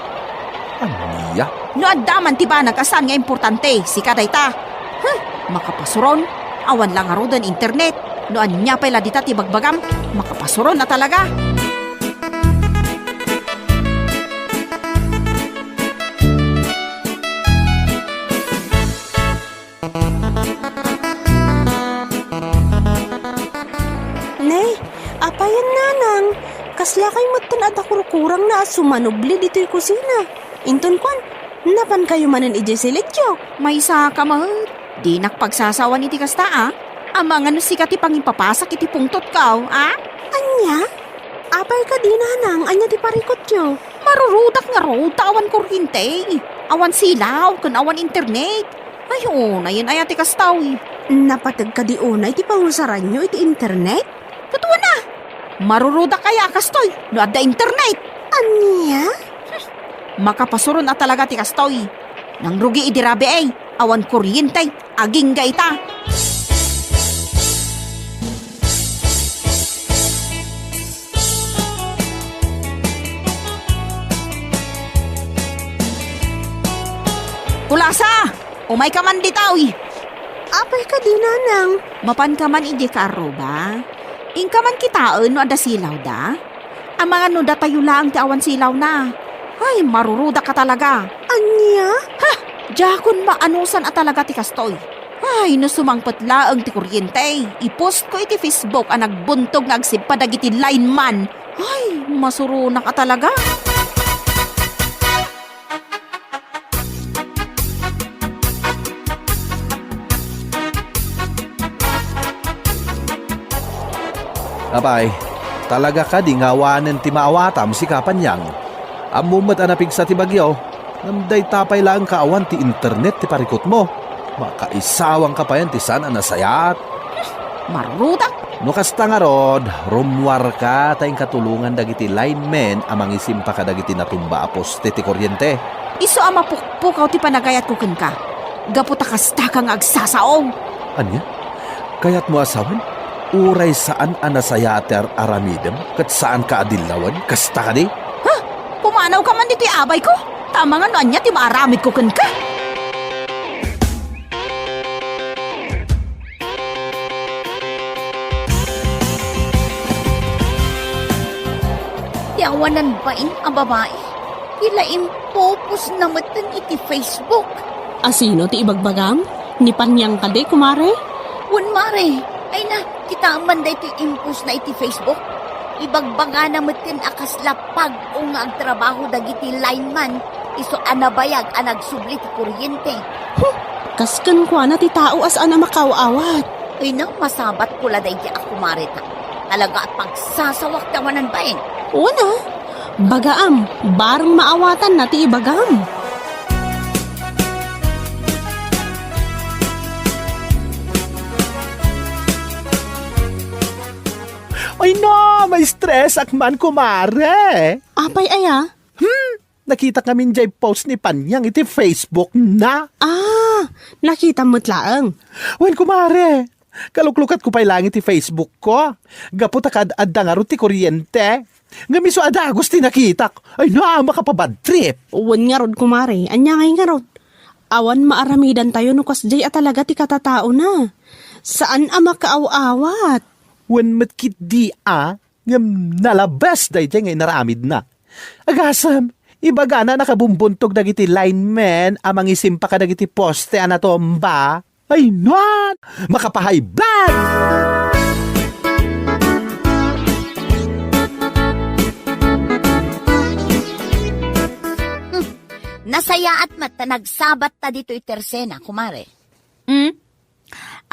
Ania? No adda man ti banag a saan nga importante, sika dayta. Huh, makapasuron. Awan la ngaruden internet. No ania pay la dita ti bagbagam, makapasuron a talaga. Ne, apayen, nanang, kaslakay metten a dakurkurangna a sumanubli ditoy kusina. Inton kuan, napankayo manen idiay silidyo? Maysaka met. Dinak pagsasawan iti kasta, a. Amangan no sika ti pangipapasak iti pungtotko, a? Ania? Apay kadi, nanang, ania ti parikutyo? Marurudak ngarud ta awan kuryente, awan silaw, ken awan internet. Ay, unayen aya ti kastoy. Napateg kadi unay ti pangusaranyo iti internet? Ket wen a, marurudak aya a kastoy no adda internet. Ania? Hmm, makapasuron a talaga ti kastoy. Nangrugi idi rabii, awan kuryente, agingga ita. Kulasa! Umayka man ditoy! Apay kadi, nanang? Mapanka man idiay kaarruba? Inka man kitaen no adda silawda? Amangan no datayo laeng ti awan silawna. Ay, marurudak a talaga. Ania? Ha! Diakon maanusan a talaga ti kastoy. Ay, no sumangpet laeng ti kuryente, i-post ko iti Facebook a nagbuntog nga agsippa dagiti lineman. Ay, masuronak a talaga. Apay, Talaga kadi nga awanen ti maawatam, sika Panyang? Ammom met a napigsa ti bagyo, ngem dayta pay laeng kaawan ti internet ti parikutmo. Makaisawangka payen ti saan a nasayaat. Marurutak! No kasta ngarud, rummuarka ta inka tulongan dagiti linemen a mangisimpa kadagiti natumba a poste ti koriente. Isu a mapukpukaw ti panagayatko kenka, gapu ta kastaka nga agsasaom. Ania? Kayatmo a sawen? Uray saan a nasayaat ti ar-aramidem ket saanka a dillawen? Kasta kadi? Ha? Pumanawka man ditoy abayko? Ta amangan no ania ti maaramidko kenka? Ti awanan bain a babai, ti la impopostna metten iti Facebook. A sino ti ibagbagam? Ni Panyang kadi, kumare? Wen, mare. Ay na, kitaem man daytoy impostna iti Facebook. Ibagbagana metten a kasla pag-o nga agtrabaho dagiti lineman, isu a nabayag a nagsubli ti kuryente. Huh! Kas kenkuana ti tao a saan a makaaw-awat. Ay na, masabatko la daydi a kumare ta. Talaga a pagsasawak ti awanan bain. Una, bagaam, bareng maawatanna ti ibagam. Ay na, ma-stress ak man, kumare. Apay aya? Hmm, nakitak ngamin jay post ni Panyang iti Facebook na. Ah, nakitam met laeng. Wen, kumare, kaluklukatko pay laeng iti Facebook ko. Gapu ta kad-adda ngarud ti kuryente. Ngem isu a dagus ti nakitak. Ay na, makapabad trip. Wen ngarud, kumare, ania ngay ngarud? Awan maaramidantayo no kasjay a talaga ti katataona. Saan a makaaw-awat. Wen met ketdi a, ngem nalabes daydiay nga inaramidna. Agasem, ibagana a nakabumbuntog dagiti linemen a mangisimpa kadagiti poste a natumba. Ay na! Makapahaybag! Hmm. Nasayaat met ta nagsabatta ditoy tersena, kumare. Hmm?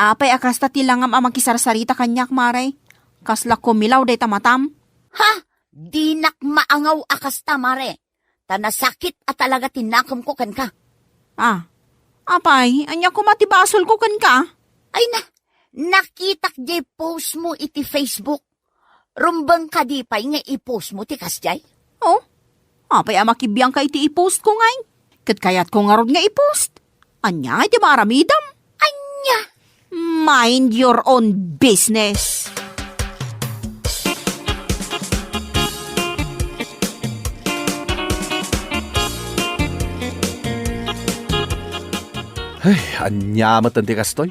Apay a kasta ti langam a makisarsarita kaniak, mare? Kasla kumilaw dayta matam? Ha? Dinak maangaw a kasta, mare. Ta nasakit a talaga ti nakemko kenka. Ah, apay, ania koma ti basolko kenka? Ay na, nakitak jay post mo iti Facebook. Rumbeng kadi pay nga i-post mo ti kasjay? Oh, apay a makibiangka iti i-post ko ngay? Ket kayatko ngarud nga i-post. Ania ngay ti maaramidem? Ania? Mind your own business. Ay, ania met ti kastoy?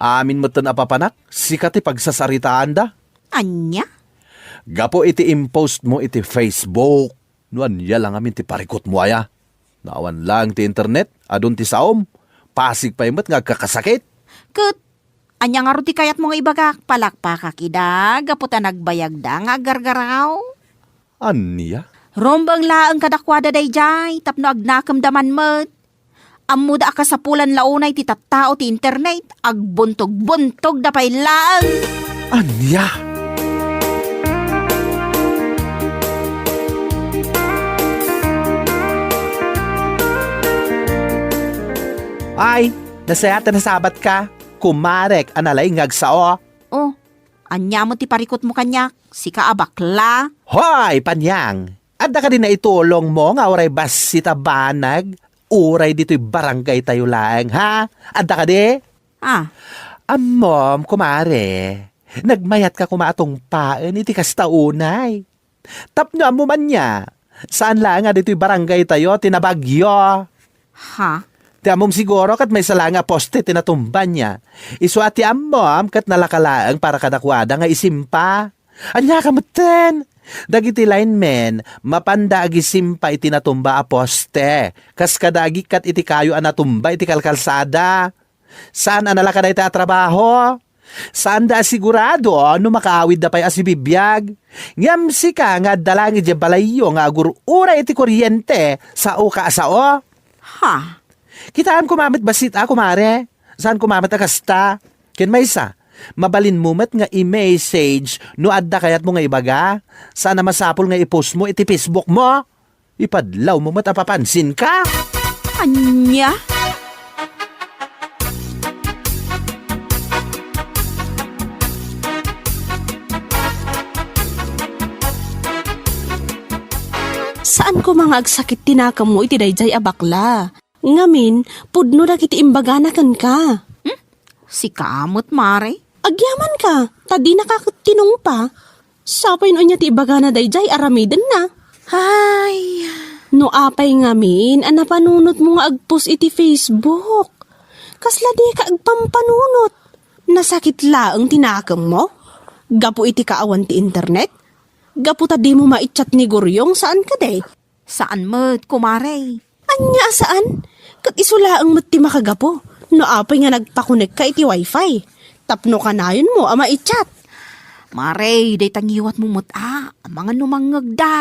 Amin met ti napapanak, sika ti pagsasaritaanda. Ania? Gapu iti impost mo iti Facebook. No ania la ngamin ti parikutmo aya? No awan laeng ti internet, adun ti saom. Pasig pay met nga agkakasakit. Ket, ania ngarud ti kayatmo nga ibagak? Palakpakak ida, gapu ta nagbayagda nga aggargaraw. Ania? Rumbeng laeng kadakuada daydiay, tapno agnakemda man met. Ammoda a kasapulan la unay ti tattao ti internet, agbuntog-buntogda pay laeng. Ania? Ay, nasayaat a nasabatka, kumarek a nalaing nga agsao. Oh, ania met ti parikutmo kaniak? Sika a bakla? Hoy, Panyang! Adda kadi naitulongmo nga uray bassit a banag, uray ditoy barangaytayo laeng, ha? Adda kadi? Ah. Ammom, kumare, nagmayatka koma a tungpaen iti kasta unay. Tapno ammom ania, saan laeng a ditoy barangaytayo ti nabagyo. Ha? Ti ammom siguro ket maysa laeng a poste ti natumba nia. Isu a ti ammom ket nalaka laeng para kadakuada nga isimpa. Ania ka metten? Dagiti linemen, mapanda agisimpa iti natumba a poste, kas kada agikkat iti kayo a natumba iti kalkalsada. Saan a nalaka dayta a trabaho? Saanda a sigurado no makaawidda pay a sibibiag. Ngem sika nga adda laeng idiay balayyo nga agur-uray iti koriente, sao ka a sao? Ha? Kitaem koma met bassit a, kumare. Saan koma met a kasta? Ken maysa, Mabalinmo met nga i-message no adda kayatmo nga ibaga. Saan a masapul nga i-post mo iti Facebook mo. Ipadlawmo met a papansinka. Ania? Saan koma nga agsakit ti nakemmo iti daydiay a bakla. Ngamin, pudno dagiti imbagana kenka. Hmm? Sika met, Mare? Agyamanka, ta dinaka ket tinungpa. Sapay no ania ti ibagana daydiay, aramidenna. Ay. No apay ngamin a napanunotmo nga agpost iti Facebook? Kasla dika agpampanunot. Nasakit laeng ti nakemmo? Gapu iti kaawan ti internet? Gapu ta dimo maichat ni Guryong, saan kadi? Saan met, kumare. Ania a saan? Ket isu laeng met ti makagapu no apay nga nagpakonekka iti wifi. Tapno kanayonmo a maichat. Mare, dayta ngiwatmo met a, amangan no mangngegda.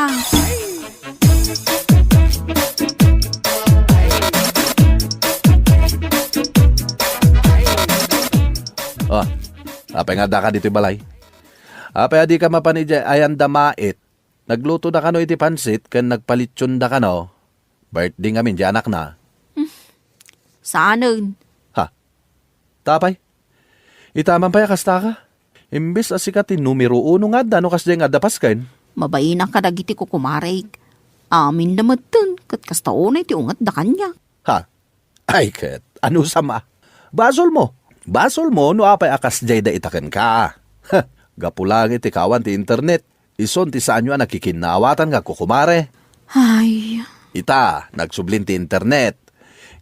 Oh, apay nga addaka ditoy balay? Apay a dika mapan idiay ayan da mait? Naglutoda kano iti pansit ken nagpalitsionda kano. Birthday ngamin ti anakna. Hmm. Saanen? Ha? Tapay? Itaman pay a kasta ka? Imbes a sika ti numero uno nga adda no kasdiay nga adda pasken. Mabainaka dagiti kukumarek. Aminda metten ket kasta unay ti ungetda kaniak. Ha? Ay ket, anusam a? Basolmo. Basolmo no apay a kasdiay dayta kenka. Gapu laeng iti kaawan ti internet, isuan ti saanyo a nakikinnaawatan nga kukumare. Ay. Ita, nagsublin ti internet.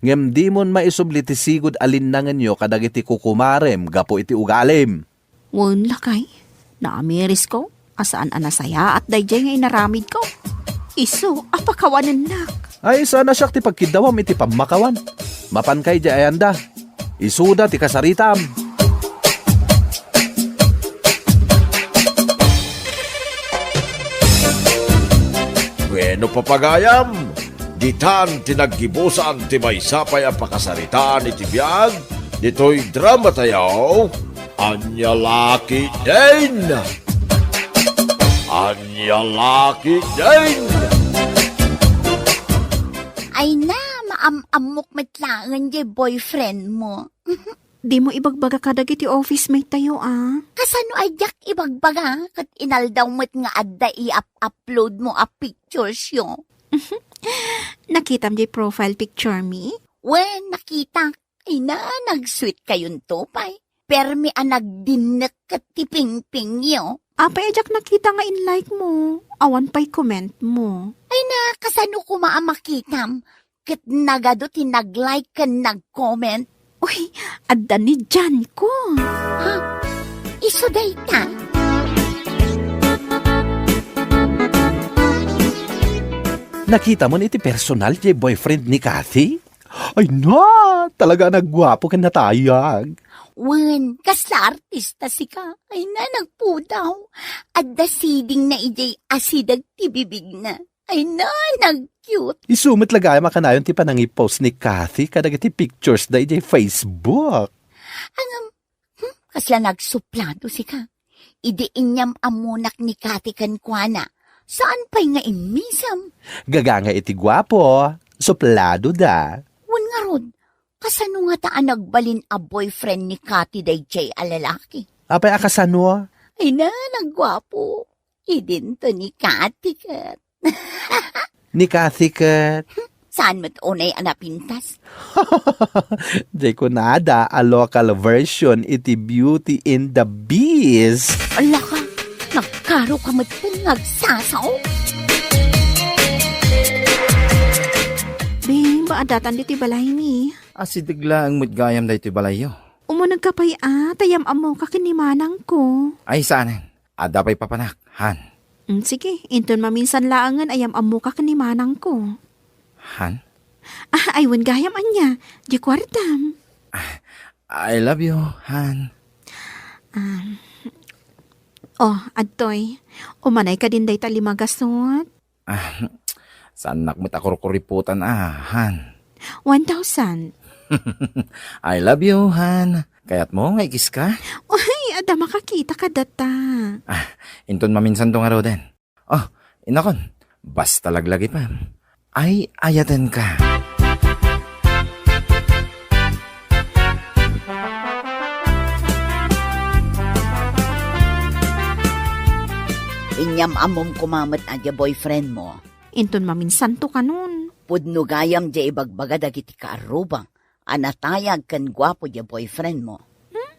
Ngem dimon maisubli ti sigud a linnangenyo kadagiti kukumarem gapu iti ugalim. Wen, lakay, naamirisko a saan a nasayaat daydiay nga inaramidko. Isu a pakawanennak. Ay, saan a siak ti pagkiddawam iti pammakawan. Mapanka idiay ayanda. Isuda ti kasaritam. Bueno, papagayam, ditan ti naggibusan ti maysa pay a pakasaritaan iti biag ditoy drama tayo. Ania la ketdin? Ania la ketdin? Ay na, maam-ammok met laeng diay boyfriend mo. Dimo ibagbaga kadagiti office mate tayo, a? Kasano a diak ibagbaga ket inaldaw met nga adda i-up-upload mo a pictures yo? Nakitam diay profile picture mi? Wen, nakitak. Ay na, nag-sweet kayonto pay. Permi a nagdinnek ket ti pingpingyo. Apay a diak nakita nga in-like mo? Awan pay comment mo. Ay na, kasano koma a makitam? Ket nagadu ti nag-like ken nag-comment. Uy, adda ni Jan ko. Ha? Isu dayta? Nakitamon iti personal ti boyfriend ni Kathy? Ay na, talaga a nagguapo ken natayag. Wen, kasla artista sika. Ay na, nagpudaw. Adda sidingna idiay asideg ti bibigna. Ay na, nag-cute. Isu met la gayam a kanayon ti panangipost ni Kathy kadagiti pictures da idiay Facebook. Ngem, hmm, kasla nagsuplado sika. Idi inyam-ammonak ni Kathy kenkuana, saan pay nga immisem? Gaganga iti guapo, suplado da. Wen ngarud, kasano ngata a nagbalin a boyfriend ni Kathy daydiay a lalaki? Apay a kasano? Ay na, nagguapo. Idinto ni Kathy ket. Ni Kathy ket. Saan met unay a napintas? Diay kunada a local version iti Beauty and the Beast. Ala ka, nagkaro ka met ken nga agsasaok. Bing, ba addatan ditoy balaymi? Asideg laeng met gayam daytoy balayyo. Umunegka pay a, ta yam-ammoka ken ni manangko. Ay, saanen. Adda pay papanak, han. Mm, sige, inton maminsan laengen a yam-ammoka ken ni manangko. Han? Ah, ay, wen gayam ania, diay kuartam. Ah, I love you, han. Um, oh, adtoy. Umanay kadin dayta lima gasut? Ah, saannak met a kurkuripotan, ah, han. One thousand. I love you, han. Kayatmo nga ikiska? Uy, Adda makakita kadata. Ah, inton maminsanto ngaruden. Oh, inakon, basta laglagipem. Ay, ayatenka. Inyam-ammom koma met a dia boyfriend mo. Inton maminsanto kanon. Pudno gayam dia ibagbaga dagiti kaarrubang a natayag ken guapo dia boyfriend mo. Hmm?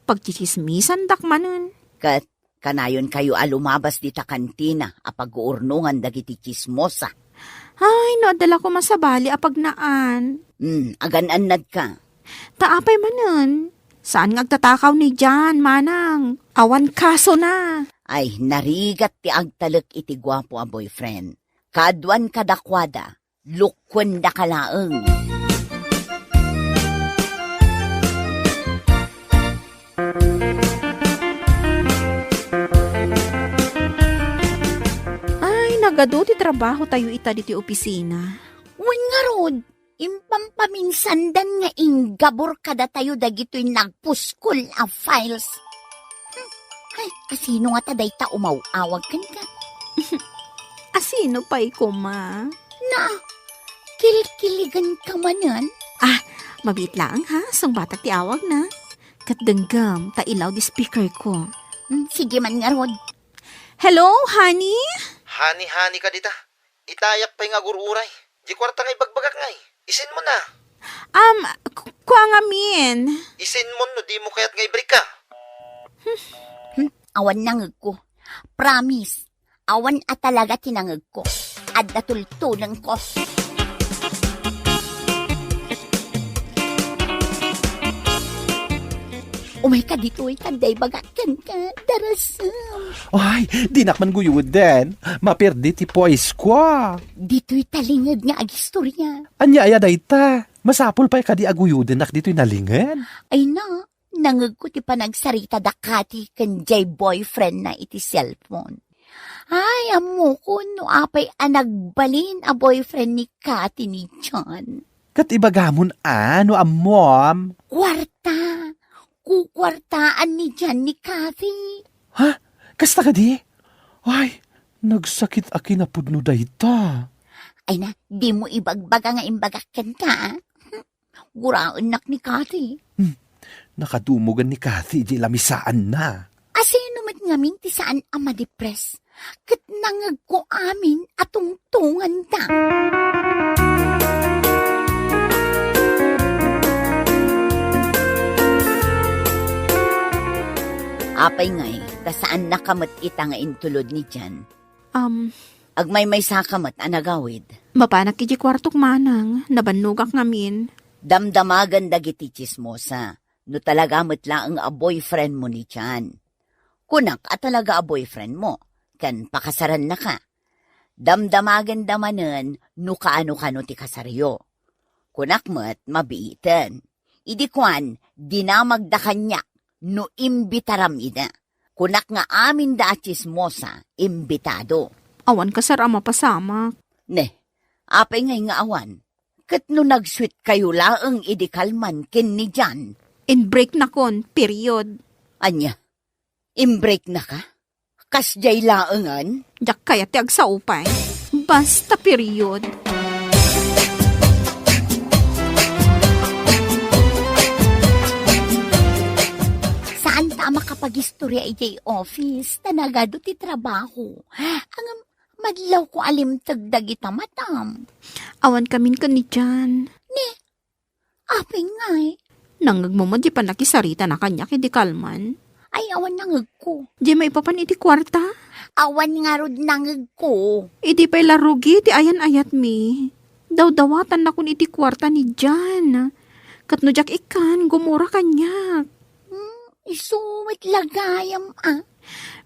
Pagtsitsismisandak manen. Ket kanayonkayo a lumabas dita kantina a pag-uurnongan dagiti tsismosa. Ay, no adda la koma sabali a pagnaan. Hmm, agan-annadka. Ta apay manen? Saan nga agtatakaw ni Jan, manang? Awan kasona. Ay, narigat ti agtalek iti guapo a boyfriend. Kaaduan kadakuada, lukkuendaka laeng. Ay, nagadu ti trabaho tayo ita diti opisina. Wen ngarud, impampaminsandan nga inggabor kadatayo dagitoy nagpuskol a files. Hmm, ay, asino ngata dayta umaw-awag kenka? Asino pay koma? Na, kilkiligenka manen? Ah, mabiit laeng ha, sungbatak ti awagna. Ket denggem, ta i-loudspeaker ko. Hmm, sige man ngarud. Hello, honey? Honey, honey ka dita. Itayak pay nga agur-uray. Di kuarta nga ibagbagak ngay. Isin mo na. Um, ku-, kua ngamin. Isin mo no di mo kayat nga i-break ka. Hmm, awan nangegko. Promise. Awan a talaga ti nangegko. Adda tultulengko. Umayka ditoy, ta adda ibagak kenka, darasem. Ay, dinak man guyuden. Maperdi ti poise ko. Ditoy talinged nga agistorya. Ania aya dayta? Masapul pay kadi a guyudenak ditoy nalinged? Ay na, nangegko ti panagsarita da Cathy ken jay boyfriend na iti cellphone. Ay, ammokon no apay a nagbalin a boyfriend ni Cathy ni John. Ket ibagamon a no ammom. Kuarta. Kukuartaan ni John ni Cathy. Ha? Kasta kadi? Ay, nagsakit a kinapudno dayta. Ay na, di mo ibagbaga nga imbagak kenka, ah. Guraennak ni Cathy. Hmm. Nakadumogan ni Cathy idiay lamisaanna. Asino met ngamin ti saan a madepres? Ket nangegko amin a tungtunganda. Apay ngay, ta saannaka met ita nga intulod ni Jan? Um, agmaymaysa ka met a nagawid. Mapanak iti kuartok manang, nabannogak ngamin. Damdamagan dagiti tsismosa, no talaga met laeng a boyfriend mo ni Jan. Kunak a talaga a boyfriend mo, ken pakasarannaka. Damdamagan da manen no kaano-kano ti kasaryo. Kunak met mabiiten. Idi kuan, dinamagda kaniak no imbitaram ida. Kunak nga aminda a tsismosa, imbitado. Awan kasar a mapasamak. Ne, apay ngay nga awan? Ket no nagsuitkayo laeng idi kalman ken ni Jan? Inbreaknakon, period. Ania? Inbreaknaka? Kasdiay laengen? Diak kayat ti agsao pay. Basta period. Saan ta a makapagistorya idiay office, ta nagadu ti trabaho. Ngem madlawko a limteg dagita matam. Awan kamin ken ni Jan. Ne, apay ngay? Nangegmo met di pannakisaritana kaniak idi kalman? Ay, awan nangegko. Di maipapan iti kuarta? Awan ngarud nangegko. Idi pay la rugi ti ayan-ayatmi. Dawdawatannakon iti kuarta ni Jan. Ket no diak ikkan, gumura kaniak. Hmm, isu met la gayam, ah.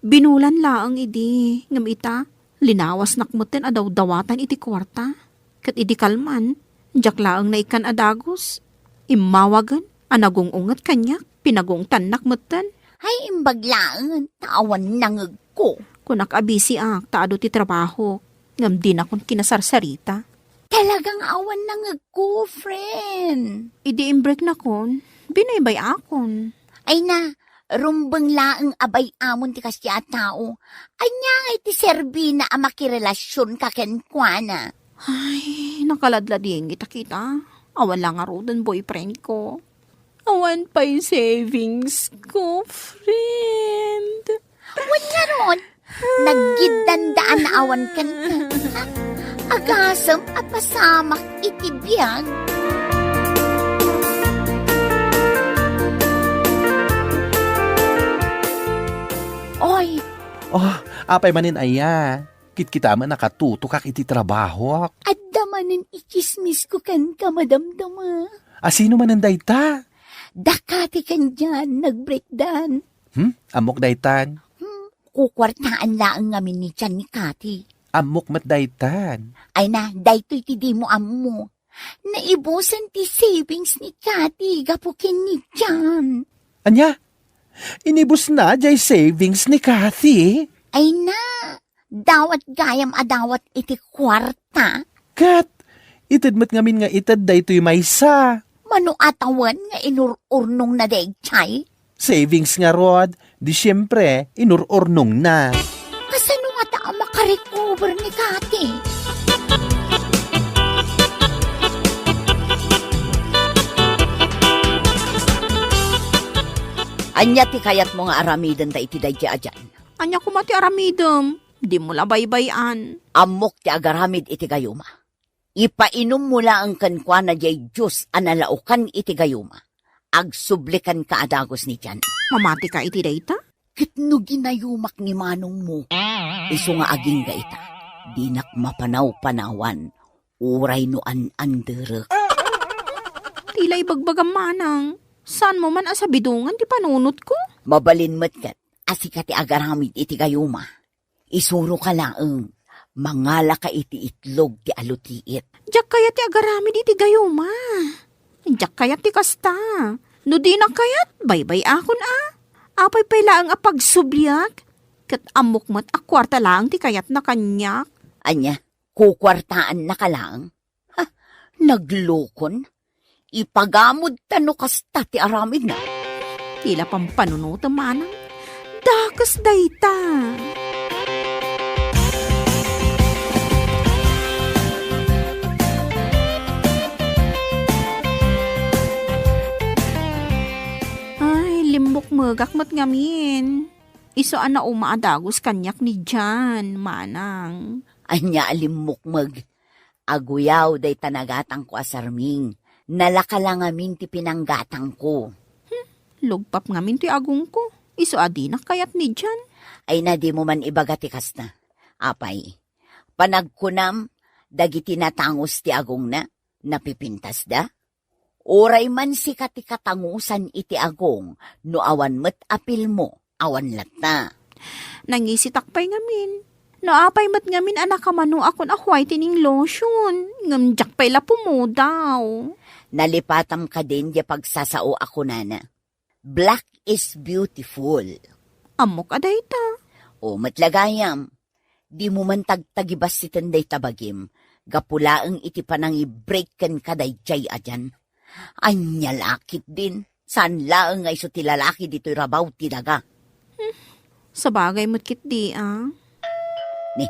Binulan laeng idi, ngem ita, linawasnak metten a dawdawatan iti kuarta. Ket idi kalman, diak laeng naikkan a dagus. Immawagen a nagung-unget kaniak, pinagungtannak metten. Ay, imbag laeng, ta awan nangegko. Kunak a bisiak, ta adu ti trabahok, ngem dinakon kinasarsarita. Talagang awan nangegko, friend. Idi imbreaknakon, binaybay-akon. Ay na, Rumbeng laeng a bay-amon ti kasdiay a tao. Ania ngay ti serbina a makirelasionka kenkuana? Ay, nakaladladingit a kita. Awan la ngaruden boyfriend ko. Awan pay savings ko, friend. Wen ngarud, naggiddandaan a awan kenka. Agasem a pasamak iti biag. Oy! Oh, apay manen aya? Kitkita met a nakatutokak iti trabahok. Adda manen itsismisko kenka, madamdama. A, sino manen dayta? Da Kati ken Jan, nag-breakdan. Hmm? Ammok daytan? Hmm, kukuartaan laeng ngamin ni Jan ni Kati. Ammok met daytan. Ay na, daytoy ti dimo ammo. Naibusen ti savings ni Kati gapu ken ni Jan. Ania? Inibusna jay savings ni Kati? Ay na, dawat gayam a dawat iti kuarta. Ket, ited met ngamin nga ited daytoy maysa. Mano a tawen nga inur-urnongna dayjay? Savings ngarud, di siempre, inur-urnongna. Kasano ngata a makarecover ni Kati? Ania ti kayatmo nga aramiden ta iti dayjay a Jan? Ania koma ti aramidem? Dimo la baybay-an. Ammok ti agaramid iti gayuma. Ipainommo laeng kenkuana jay juice a nalaokan iti gayuma. Agsubli kenka a dagus ni Jan. Mamatika iti dayta? Ket no ginayumak ni manongmo, isu nga agingga ita, dinak mapanawpanawan, uray no an-anderek. Ti la ibagbagam, manang, saanmo man a sabidongan ti panunotko? Mabalin met ket a sika ti agaramid iti gayuma. Isuroka laeng, mangalaka iti itlog ti alutiit. Diak kayat ti agaramid iti gayuma. Diak kayat ti kasta. No dina kayat, baybay-akon a. Apay pay laeng a pagsubliak? Ket ammok met a kuarta laeng ti kayatna kaniak. Ania, kukuartaannaka laeng? Ha, naglukon? Ipagamod ta no kasta ti aramidna. Ti la pampanunotem, manang. Dakes dayta. Ay, limmukmegak met ngamin. Isu a nauma a dagus kaniak ni Jan, manang. Ania a limmukmeg? Aguyaw dayta nagatangko a sarming. Nalaka la ngamin ti pinanggatangko. Hmm, lugpap ngamin ti agongko. Isu a dinak kayat ni Jan. Ay na, dimo man ibaga ti kasta. Apay, panagkunam, dagiti natangus ti agongna, napipintasda? Uray man sika ti katangusan iti agong, no awan met apilmo, awan latta. Nangisitak pay ngamin. No apay met ngamin a nakamanoakon a whitening lotion, ngem diak pay la pumudaw. Nalipatam kadin diay pagsasao a kunana, "Black is beautiful." Ammok a dayta. O, met la gayam. Dimo man tagtagibassiten dayta bagim, gapu laeng iti panangibreak kenka dayjay a Jan. Ania la ketdin, saan laeng nga isu ti lalaki ditoy rabaw ti daga. Hmm, sabagay met ketdi a. Ni,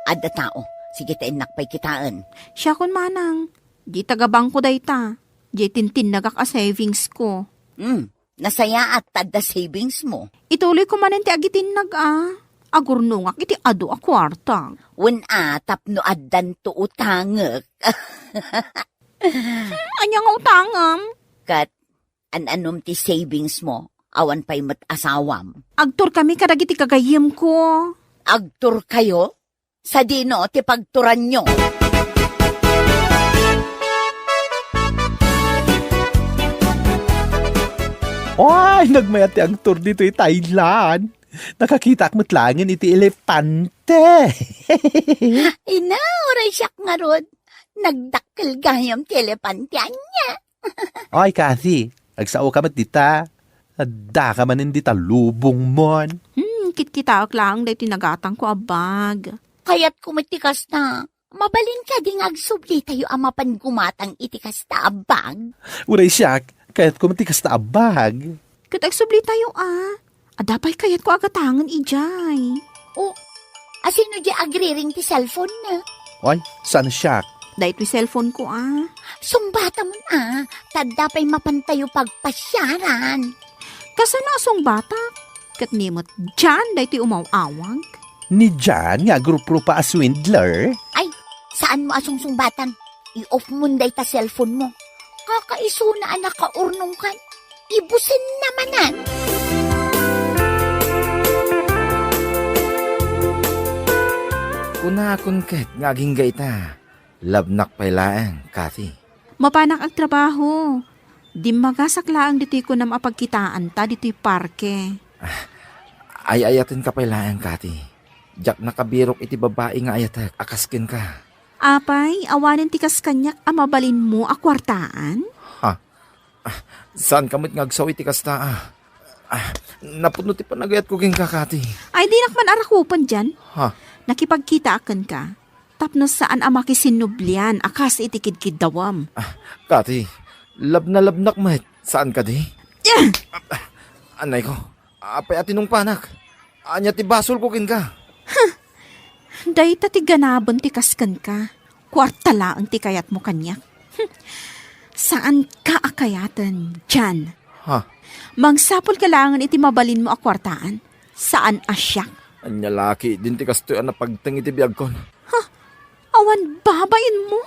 adda tao. Sige ta innak pay kitaen. Siakon manang, di taga bangko dayta. Di tintinnagak a savings ko. Hmm, nasayaat ta adda savings mo. Ituloy ko manen ti agitinnag a. Agurnongak iti adu a kuarta. Wen a, tapno addanto utangek. Hmm, ania nga utangam? Ket an-anom ti savings mo, awan pay met asawam. Agturkami kadagiti gagayyemko. Agturkayo? Sadino ti pagturanyo? Ay, nagmayat ti agtur ditoy Thailand. Nakakitaak met laengen iti elepante. Ina, uray siak ngarud. Nagdakkel gayam ti elepante ania. Ay, Kathy, agsaoka met dita. Addaka manen dita lubongmon. Hmm, kitkitaek laeng daytoy nagatangko a bag. Kayatko met ti kasta. Mabalin kadi nga agsublitayo a mapan gumatang iti kasta a bag? Uray siak, kayatko met ti kasta a bag. Ket agsublitayo a. Adda pay kayatko a gatangen idiay. O, asino di agriring ti cellphone na? Oy, saan siak? Daytoy cellphone ko, a. Sungbatamon, a. Ta adda pay mapantayo pagpasiaran. Kasano a sungbatak? Ket ni met Jan daytoy umaw-awag? Ni Jan nga agruprupa a swindler? Ay, saanmo a sungsungbatan. I-off mon dayta cellphone mo. Kakaisuna a nakaurnongkan. Ibusen na manen. Kunakon ket nga agingga ita, labnak pay laeng, Kathy. Mapanak agtrabaho. Dimmagasak laeng ditoy kunam a pagkitaanta ditoy parke. Ay-ayatenka pay laeng, Kathy. Diak nakabirok iti babai nga ayatek a kas kenka. Apay, awanen ti kas kaniak a mabalinmo a kuartaan? Ha? Ah, saanka met nga agsao iti kasta, a? Ah, napudno ti panagayatko kenka, Kathy. Ay, dinak man arakupen dian. Ha? Nakipagkitaak kenka tapno saan a makisinnublian a kas iti kidkiddawem. Ah, Kathy, labnalabnak met. Saan kadi? Ah! Ah, anay ko, apay a tinungpanak? Ania ti basolko kenka? Dayta ti ganaben ti kas kenka. Kuarta laeng ti kayatmo kaniak. Hmm. Saanka a kayaten, Jan. Ha? Mangsapulka laengen iti mabalinmo a kuartaan. Saan a siak. Ania la ketdin ti kastoy a napagteng iti biagkon? Ha? Awan babainmo?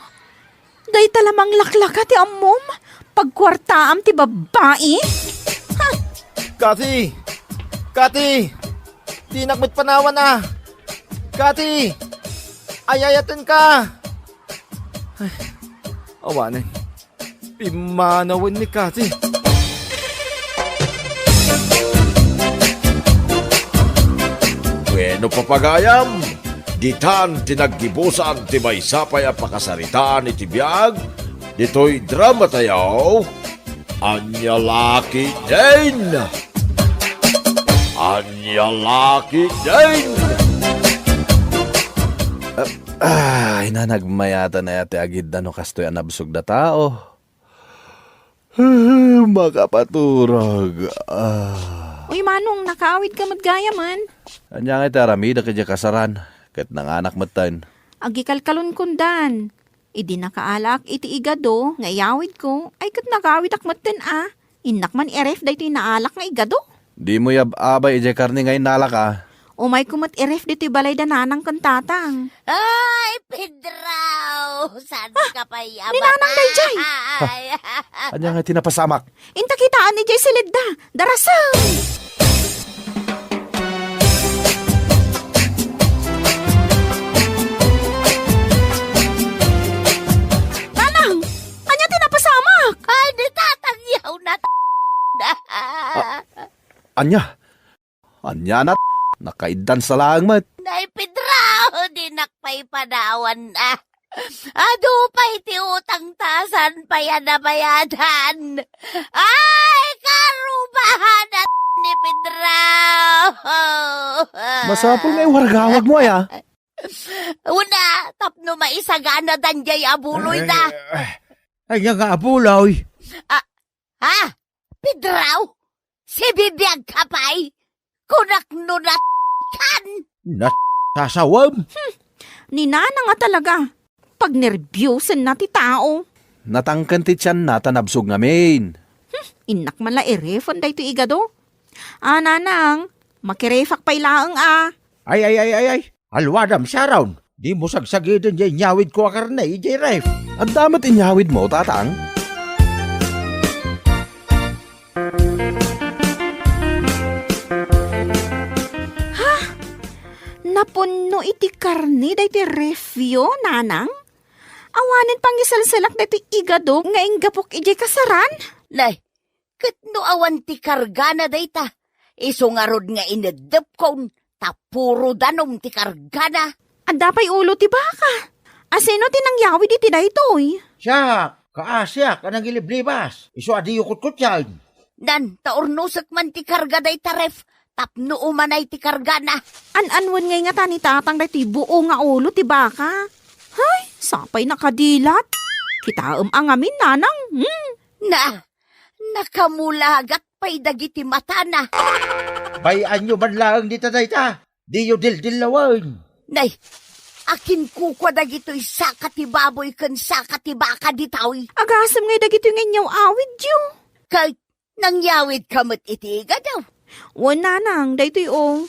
Dayta la manglaklaka ti ammom? Pagkuartaam ti babai? Ha? Kathy! Kathy! Dinak met panawan, a! Kathy! Ay-ayatenka! Ay, awanen. Pimmanawen ni Kathy. Bueno, papagayam, ditan ti naggibusan ti maysa pay a pakasaritaan iti biag ditoy drama tayo, Ania la ketdin! Ania la ketdin! Ah, ay, nanagmayatan aya ti agidda no kastoy a nabsog da tao. Makapaturog. Ah. Uy, Manong, nakaawid ka met gayam. Ania nga iti aramidek idiay kasaran, ket nanganak metten. Agikalkalon kundan. Idi nakaalaak iti igado nga iyawidko, ay ket nagawidak metten a. Innak man iref daytoy naalak nga igado. Dimo yab-abay idiay karne nga innalak a. Umayko met iref ditoy balay da nanang ken tatang. Ay, Pedro! Saan ka pay ni nanang daydiay? Ania nga ti napasamak? Inta kitaan idiay silidda. Darasem! Nanang! Ania ti napasamak? Ay, ni tatang yaw na. Ah, ania? Ania nat? Nakaiddan sa laeng met. Nay, Pedro! Dinak pay panawan, a. Adu pay ti utang ta saan pay a nabayadan. Ay, karubahan a ni Pedro! Masapul nga iwargawag mo, aya? Una, tapno maisagana dandiay a buloy da. Eh, eh, ay, nga nga a buloy. Ah, ha? Pedro? Sibibiag ka pay? Kunak no nat-, kan? Nasasawem? Hmm, ni Nana nga talaga. Pagnerbiosen na ti tao. Natangken ti tianna ta nabsog ngamin. Hmm, innak man la irefen daytoy igado. Ah, Nanang, makirefak pay laeng a. Ay, ay, ay, ay, ay. Alwadam, Sharon. Dimo sagsagiden diay inyawidko a karne idiay ref. Adda met inyawidmo, Tatang? Ha? Napunno iti karne daytoy refyo, Nanang? Awanen pangiselselak daytoy igado nga inggapok idiay kasaran? Nay, ket no awan ti kargana dayta, isu ngarud nga ineddepkon, ta puro danum ti kargana. Adda pay ulo ti baka. Asino ti nangyawid iti daytoy? Siak, kaasiak a nangiliblibas. Isu a diyo kutkotian. Nan, ta urnosek man ti karga dayta ref, tapno umanay ti kargana. An-anwen ngay ngata ni Tatang daytoy buo nga ulo ti baka? Hay, sapay nakadilat. Kitaem a ngamin, Nanang. Hmm. Na, nakamulagat pay dagiti matana. Bay-anyo man laeng dita dayta. Diyo dildillawen. Nay, akin kukua dagitoy saka ti baboy ken saka ti baka ditoy? Agasem ngay dagitoy nga inyawidyo. Ket nangyawidka met iti igadaw? Wen, nanang, daytoy, o.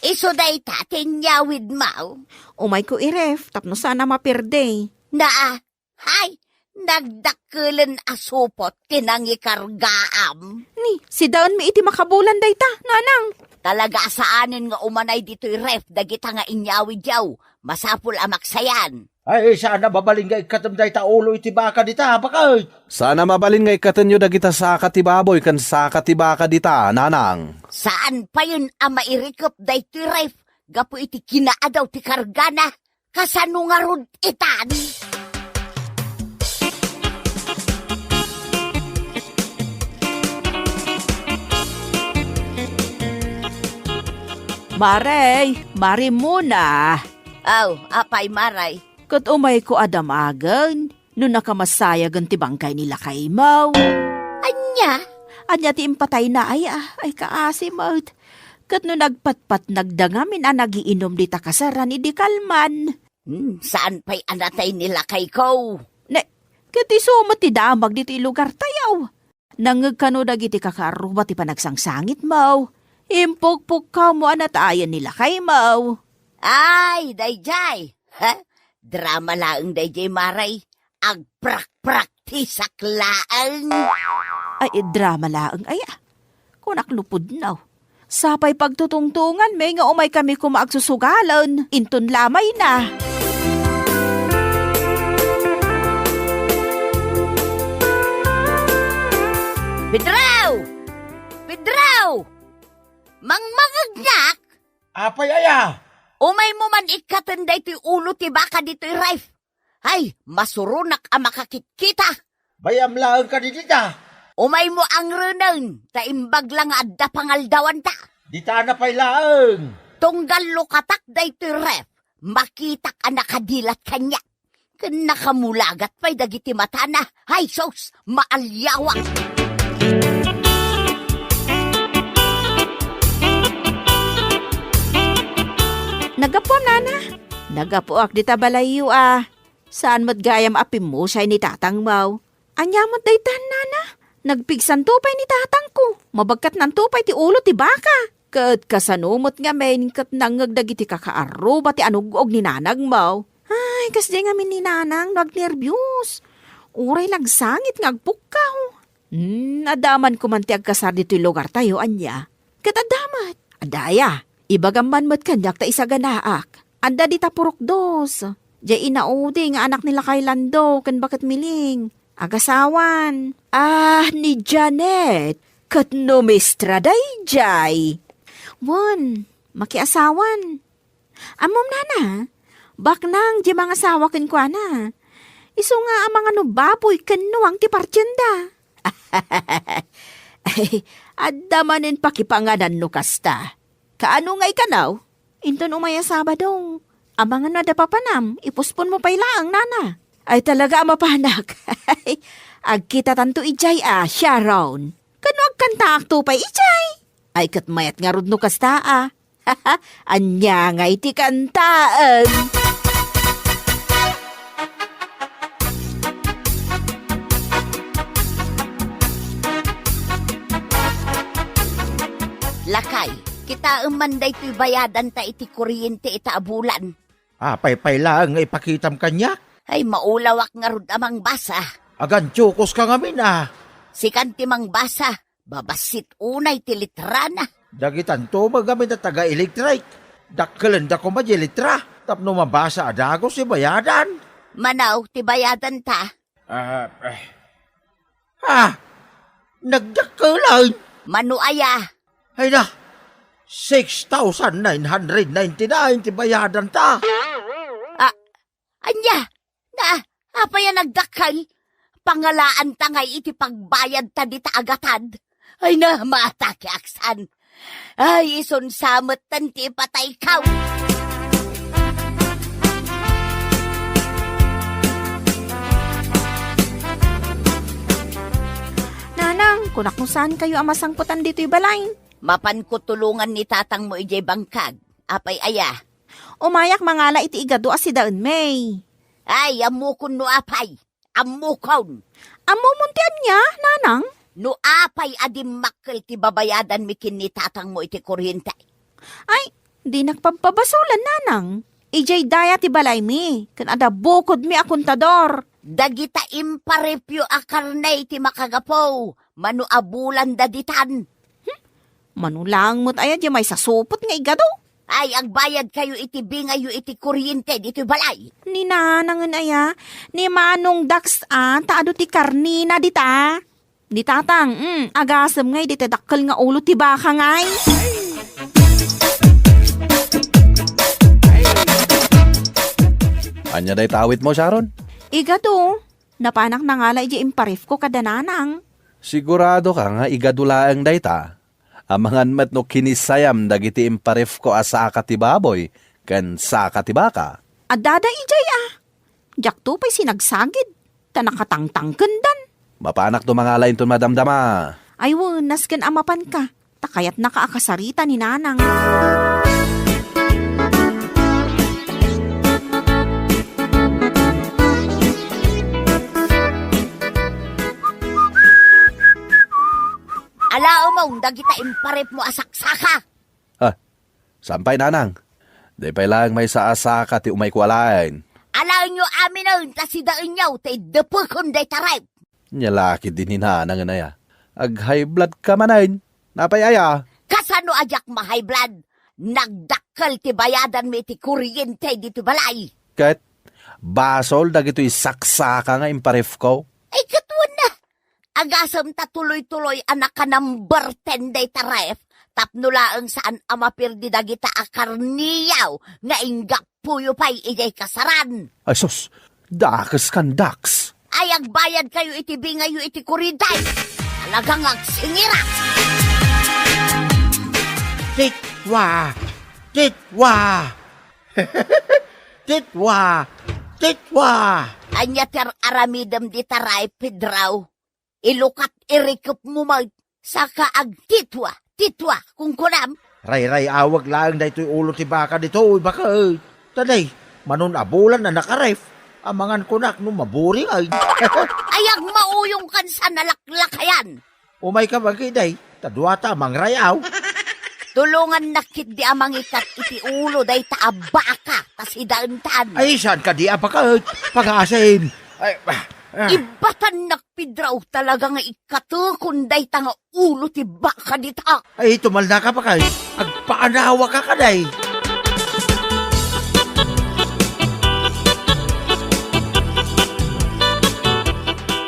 Isu dayta ti inyawidmo? Umayko i-ref tapno saan a mapierde. Naa, hay, nagdakkelen a supot ti nangikargaam. Ni, sidaenmi iti makabulan dayta, nanang. Talaga a saanen nga umanay ditoy ref dagita nga inyawidyo. Masapul a maksayan. Ay, saan a mabalin nga ikkatem dayta ulo iti baka dita, baket? Saan a mabalin nga ikkatenyo dagita saka ti baboy ken saka ti baka dita, nanang? Saan payen a mairikep daytoy ref gapu iti kinaadaw ti kargana? Kasano ngarud itan? Marey, Mari Mona. Aw, apay, Marey? Ket umayko a damagen no nakamasayagen ti bangkay ni lakaymo. Ania? Ania ti impatayna, aya? Ay, kaasi met. Ket no nagpatpatnagda ngamin a nagiinum dita kasaran idi kalman. Hmm, saan pay a natay ni lakayko? Ne, ket isu met ti damag ditoy lugartayo. Nangngeg kano dagiti kakaarruba ti panagsangsangitmo. Impukpukkawmo a natayen ni lakaymo. Ay, daydiay. Ha? Drama laeng daydiay, Marey. Agprakpraktisak laeng. Ay, drama laeng, aya. Kunak lupudno. Sapay pagtutungtunganmi nga umaykami koma agsusugalen inton lamayna. Pedro! Pedro! Mangmangegnak? Apay aya? Umaymo man ikkaten daytoy ulo ti baka ditoy ref. Ay, masuronak a makakitkita. Bay-am laeng kadi dita. Umaymo angrenen, ta imbag la nga adda pangaldawanta. Dita na pay laeng. Tunggal lukatak daytoy ref, makitak a nakadilat kaniak. Ken nakamulagat pay dagiti matana. Ay, sus, maaliawak. Naggapuam, nana? Naggapuak dita balayyo a. Saan met gayam a pimmusay ni tatangmo? Ania met daytan, nana? Nagpigsanto pay ni tatangko. Mabagkatnanto pay ti ulo ti baka. Ket kasano met ngamin ket nangngeg dagiti kakaarruba ti anug-og ni nanangmo? Ay, kasdiay ngamin ni nanang no agnerbios. Uray la agsangit nga agpukkaw. Hmm, adda man koman ti agkasar ditoy lugartayo, ania? Ket adda met. Adda aya, ibagam man met kaniak ta isaganaak. Adda dita purok dos. Diay inaudi nga anak ni Lakay Lando ken Baket Miling. Agasawan. Ah, ni Janet. Ket numistra daydiay. Wen, makiasawan. Ammom, nana, baknang diay mangasawa kenkuana. Isu nga amangan no baboy ken nuang ti partienda. Ay, adda manen pakipanganan no kasta. Kaano nga ikanaw? Inton umay a Sabado, amangan no adda papanam, ipusponmo pay laeng, nana. Ay, talaga a mapanak. Agkitatanto idiay a, Sharon. Kano agkantaakto pay idiay? Ay, ket mayat ngarud no kasta a. Ania ngay ti kantaen? Lakay, kitaem man daytoy bayadanta iti kuryente ita a bulan. Apay pay laeng nga ipakitam kaniak? Ay, maulawak ngarud a mangbasa. Agantiokoska ngamin a. Sikan ti mangbasa. Babassit unay ti litrana. Dagitanto met ngamin a taga-elektrik. Dakkelenda koma diay litra tapno mabasa a dagus ti bayadan. Mano ti bayadanta? Ah, eh. Ah, nagdakkelan. Mano aya? Ay na, six thousand nine hundred ninety-nine ti bayadanta. Ah, ania? Na, apay a nagdakkel? Pangalaanta ngay iti pagbayadta dita a gatad? Ay na, maatake aksan. Ay, isun sa metten ti ipataykaw. Nanang, kunak no saan kayo a masangpetan ditoy balay. Mapanko tulongan ni tatangmo idiay bangkag. Apay aya? Umayak mangala iti igadu a sidaenmi. Ay, ammokon no apay. Ammokon. Ammomon ti ania, nanang? No apay a dimmakkel ti babayadanmi ken ni tatangmo iti kuryente. Ay, dinak pabpabasolan, nanang. Idiay daya ti balaymi, ken adda bukodmi a kontador. Dagita imparipyo a karne ti makagapu, mano a bulanda ditan. Hmm? Mano laeng met aya diay maisasupot nga igadu? Ay, agbayadkayo iti bingayyo iti kuryente ditoy balay. Ni nanangen aya, ni Manong Dax a, ta adu ti karnina dita. Ni tatang, mm, agasem ngay dita dakkel nga ulo ti baka ngay. Ania dayta awitmo, Sharon? Igadu, napanak nangala idiay imparifko kada nanang. Sigurado ka nga igadu laeng dayta? Amangan met no kinisayam dagiti imparifko a saka ti baboy ken saka ti baka. Addada idiay a. Diakto pay sinagsagid, ta nakatangtangkendan. Mapanakto mangala inton madamdama. Ay, wenas ken a mapanka, ta kayatnaka a kasarita ni nanang. Alaemon dagita imparipmo a saksaka. Ah, saan pay, nanang? Di pay laeng maysa a saka ti umayko alaen. Alaenyo aminen ta sidaenyo ti iddepekon dayta rep. Nia la ketdi ni nanangen aya. Ag-high blood ka manen. Napay aya? Kasano a diak ma-high blood? Nagdakkel ti bayadanmi iti kuryente ditoy balay. Ket basol dagitoy saksaka nga imparifko? Ay, ket wen a. Agasem ta tuloy-tuloy a naka-number ten dayta ref tapno laeng saan a mapirdi dagita a karniyo nga inggapuyo pay idiay kasaran. Ay sus, dakes kan, Dax. Ay, agbayadkayo iti bingayyo iti kuryente. Talaga nga agsingirak. Titwa! Titwa! Titwa! Titwa! Ania ti ar-aramidem dita ref, Pedro? Ilukat irikepmo met, saka agtitwa, titwa, kunkunam? Rayray-awek laeng daytoy ulo ti baka ditoy, baket. Ta nay, manon a bulan a naka-ref, amangan kunak no maburing ay. Ay, agmauyongkan sa nalaklakayan. Umayka met ketdi, ta duata a mangray-aw. Tulongannak ketdi a mangikat iti ulo dayta a baka, ta sidaentan. Ay, saan kadi a baket? Pagasim. Ay, ah, ah. Ibbatannak, Pedro, talaga nga ikkatekon dayta nga ulo ti baka dita. Ay, tumalnaka, baket. Agpaanawaka kadi.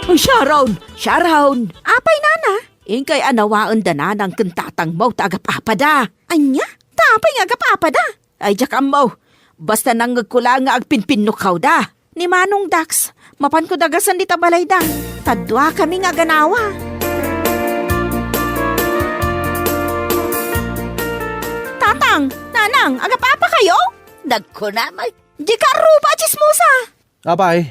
Ay, Sharon! Sharon! Apay, nana? Inkay a nawaen da nanang ken tatangmo ta agap-apada. Ania? Ta apay nga agap-apada? Ay, diak ammo. Basta nangngegko laeng nga agpinpinnukawda. Ni Manong Dax, mapanko dagasen dita balayda. Ta duakami nga aganawa. Tatang, nanang, agap-apakayo? Nagkunam ay. Dika ruba a tsismosa. Apay,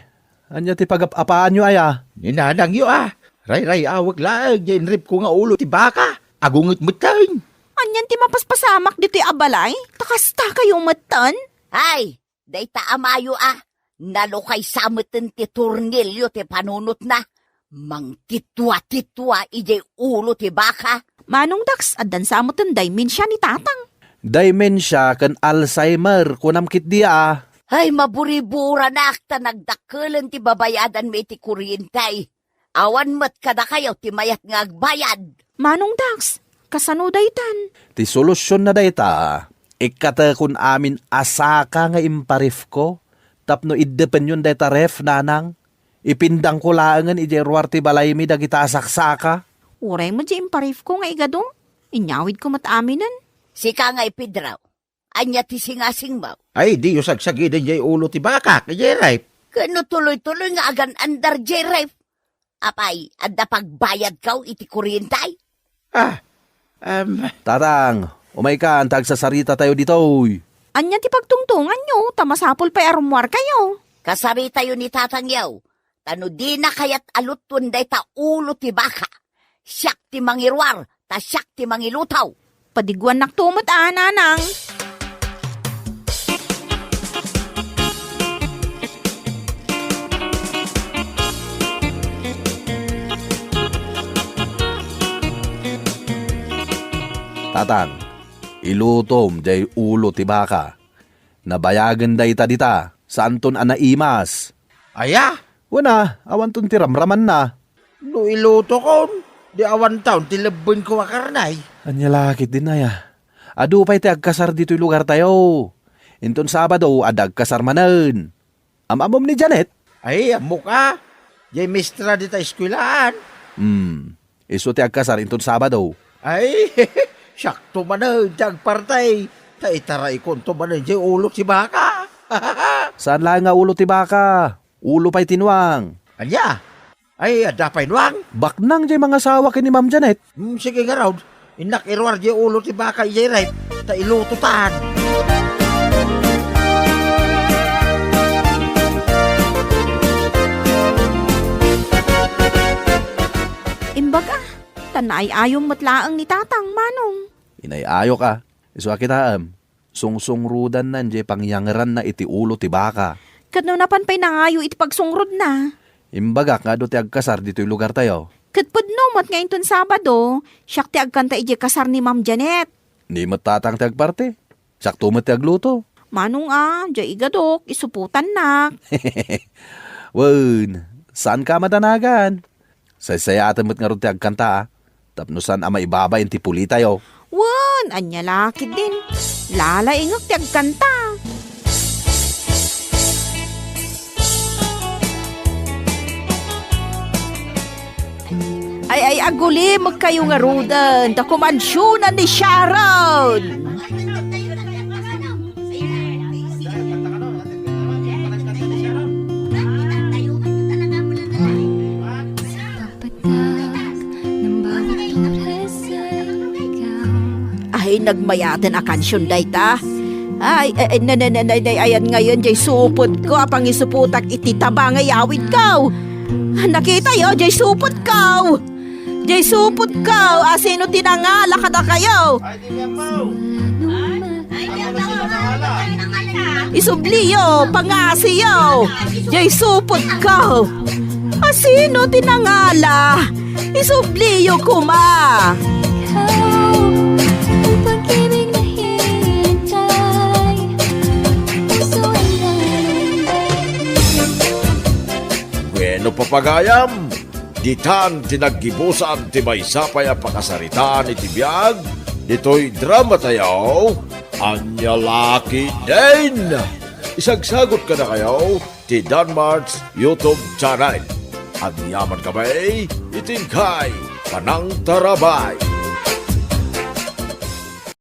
ania ti pagap-apaanyo aya? Ni nanangyo a. Rayray-awek laeng diay inrefko nga ulo ti baka. Agunget metten. Anian ti mapaspasamak ditoy a balay? Ta kastakayo metten? Ay, dayta amayo a. Nalukaysa metten ti tornilyo ti panunotna. Mangtitwa-titwa idiay ulo ti baka. Manong Dax, addansa metten dementia ni tatang. Dementia ken Alzheimer, kunam ketdi a. Ay, maburiburanak ta nagdakkelen ti babayadanmi iti kuryente. Awan met kadakayo ti mayat nga agbayad. Manong Dax, kasano daytan? Ti solusionna dayta, ikkatekon amin a saka nga imparefko tapno iddepenyon dayta ref, nanang. Ipindangko laengen idiay ruar ti balaymi dagita a saksaka. Uray met diay imparefko nga igadu, inyawidko met aminen. Sika ngay, Pedro, ania ti singasingmo? Ay, diyo sagsagiden diay ulo ti bakak idiay ref. Ken no tuloy-tuloy nga agan-andar diay ref, apay, adda pagbayadko iti kuryente? Ah, em. Tatang, umaykan ta agsasaritatayo ditoy. Ania ti pagtungtonganyo, ta masapul pay a rummuarkayo? Kasaritayo ni tatangyo, ta no dina kayat a lutuen dayta ulo ti baka, siak ti mangiruar, ta siak ti mangiluto. Padiguannakto met a, nanang. Tatang, ilutom jay ulo ti baka. Nabayagen dayta dita, saanton a naimas. Aya? Wen a, awanton ti ramramanna. No ilutokon, di awanton ti lebbenko a karne. Ania la ketdin aya? Adu pay ti agkasar ditoy lugartayo. Inton Sabado, adda agkasar manen. Am-ammom ni Janet? Ay, ammok a. Jay maestra dita eskuelaan. Hmm. Isu ti agkasar inton Sabado. Ay, siakto manen ti agparti. Ta itaraykonto manen jay ulo ti baka. Saan laeng nga ulo ti baka. Ulo pay ti nuang. Ania? Ay, adda pay nuang? Baknang jay mangasawa ken ni Ma'am Janet. Hmm, sige ngarud. Innak iruar jay ulo ti baka idiay ref, ta ilutotan. Imbag a, ta naay-ayom met laeng ni Tatang, manong. Inay-ayok a. Isu a kitaem, sungsungrudanna jay pangyangeranna iti ulo ti baka. Ket no napan pay nangayo iti pagsungrodna? Imbagak nga adu ti agkasar ditoy lugartayo. Ket pudno met nga inton Sabado, siak ti agkanta idiay kasar ni Ma'am Janet. Ni met Tatang ti agparti. Siakto met ti agluto. Manong a, diay igadok, isuputannak. Wen, saanka a madanagan. Saysayaaten met ngarud ti agkanta, a, tapno saan a maibabain ti pulitayo. Wen, ania la ketdin. Lalaingek ti agkanta. Ay, ay, agulimekkayo ngaruden ta kumansionan ni Sharon. Ay, nagmayaten a kansion dayta. Ay, ay, ay, na, na, na, na, na, ayan ngayon, jay supotko a pangisupotak iti taba nga iyawidko. Nakitayo, jay supotko. Jay supotko, a sino ti nangala kadakayo? Isubliyo, pangasiyo, jay supotko. A sino ti nangala? Isubliyo koma. Ikaw, ang pag-ibig na hinihintay. Puso ang nalulumbay. Bueno, papagayam, ditan ti naggibusan ti maysa pay a pakasaritaan iti biag ditoy dramatayo, Ania la ketdin. Isagsagot kadakayo ti Danmart's YouTube channel. Agyaman kami iti inkay panangtarabay.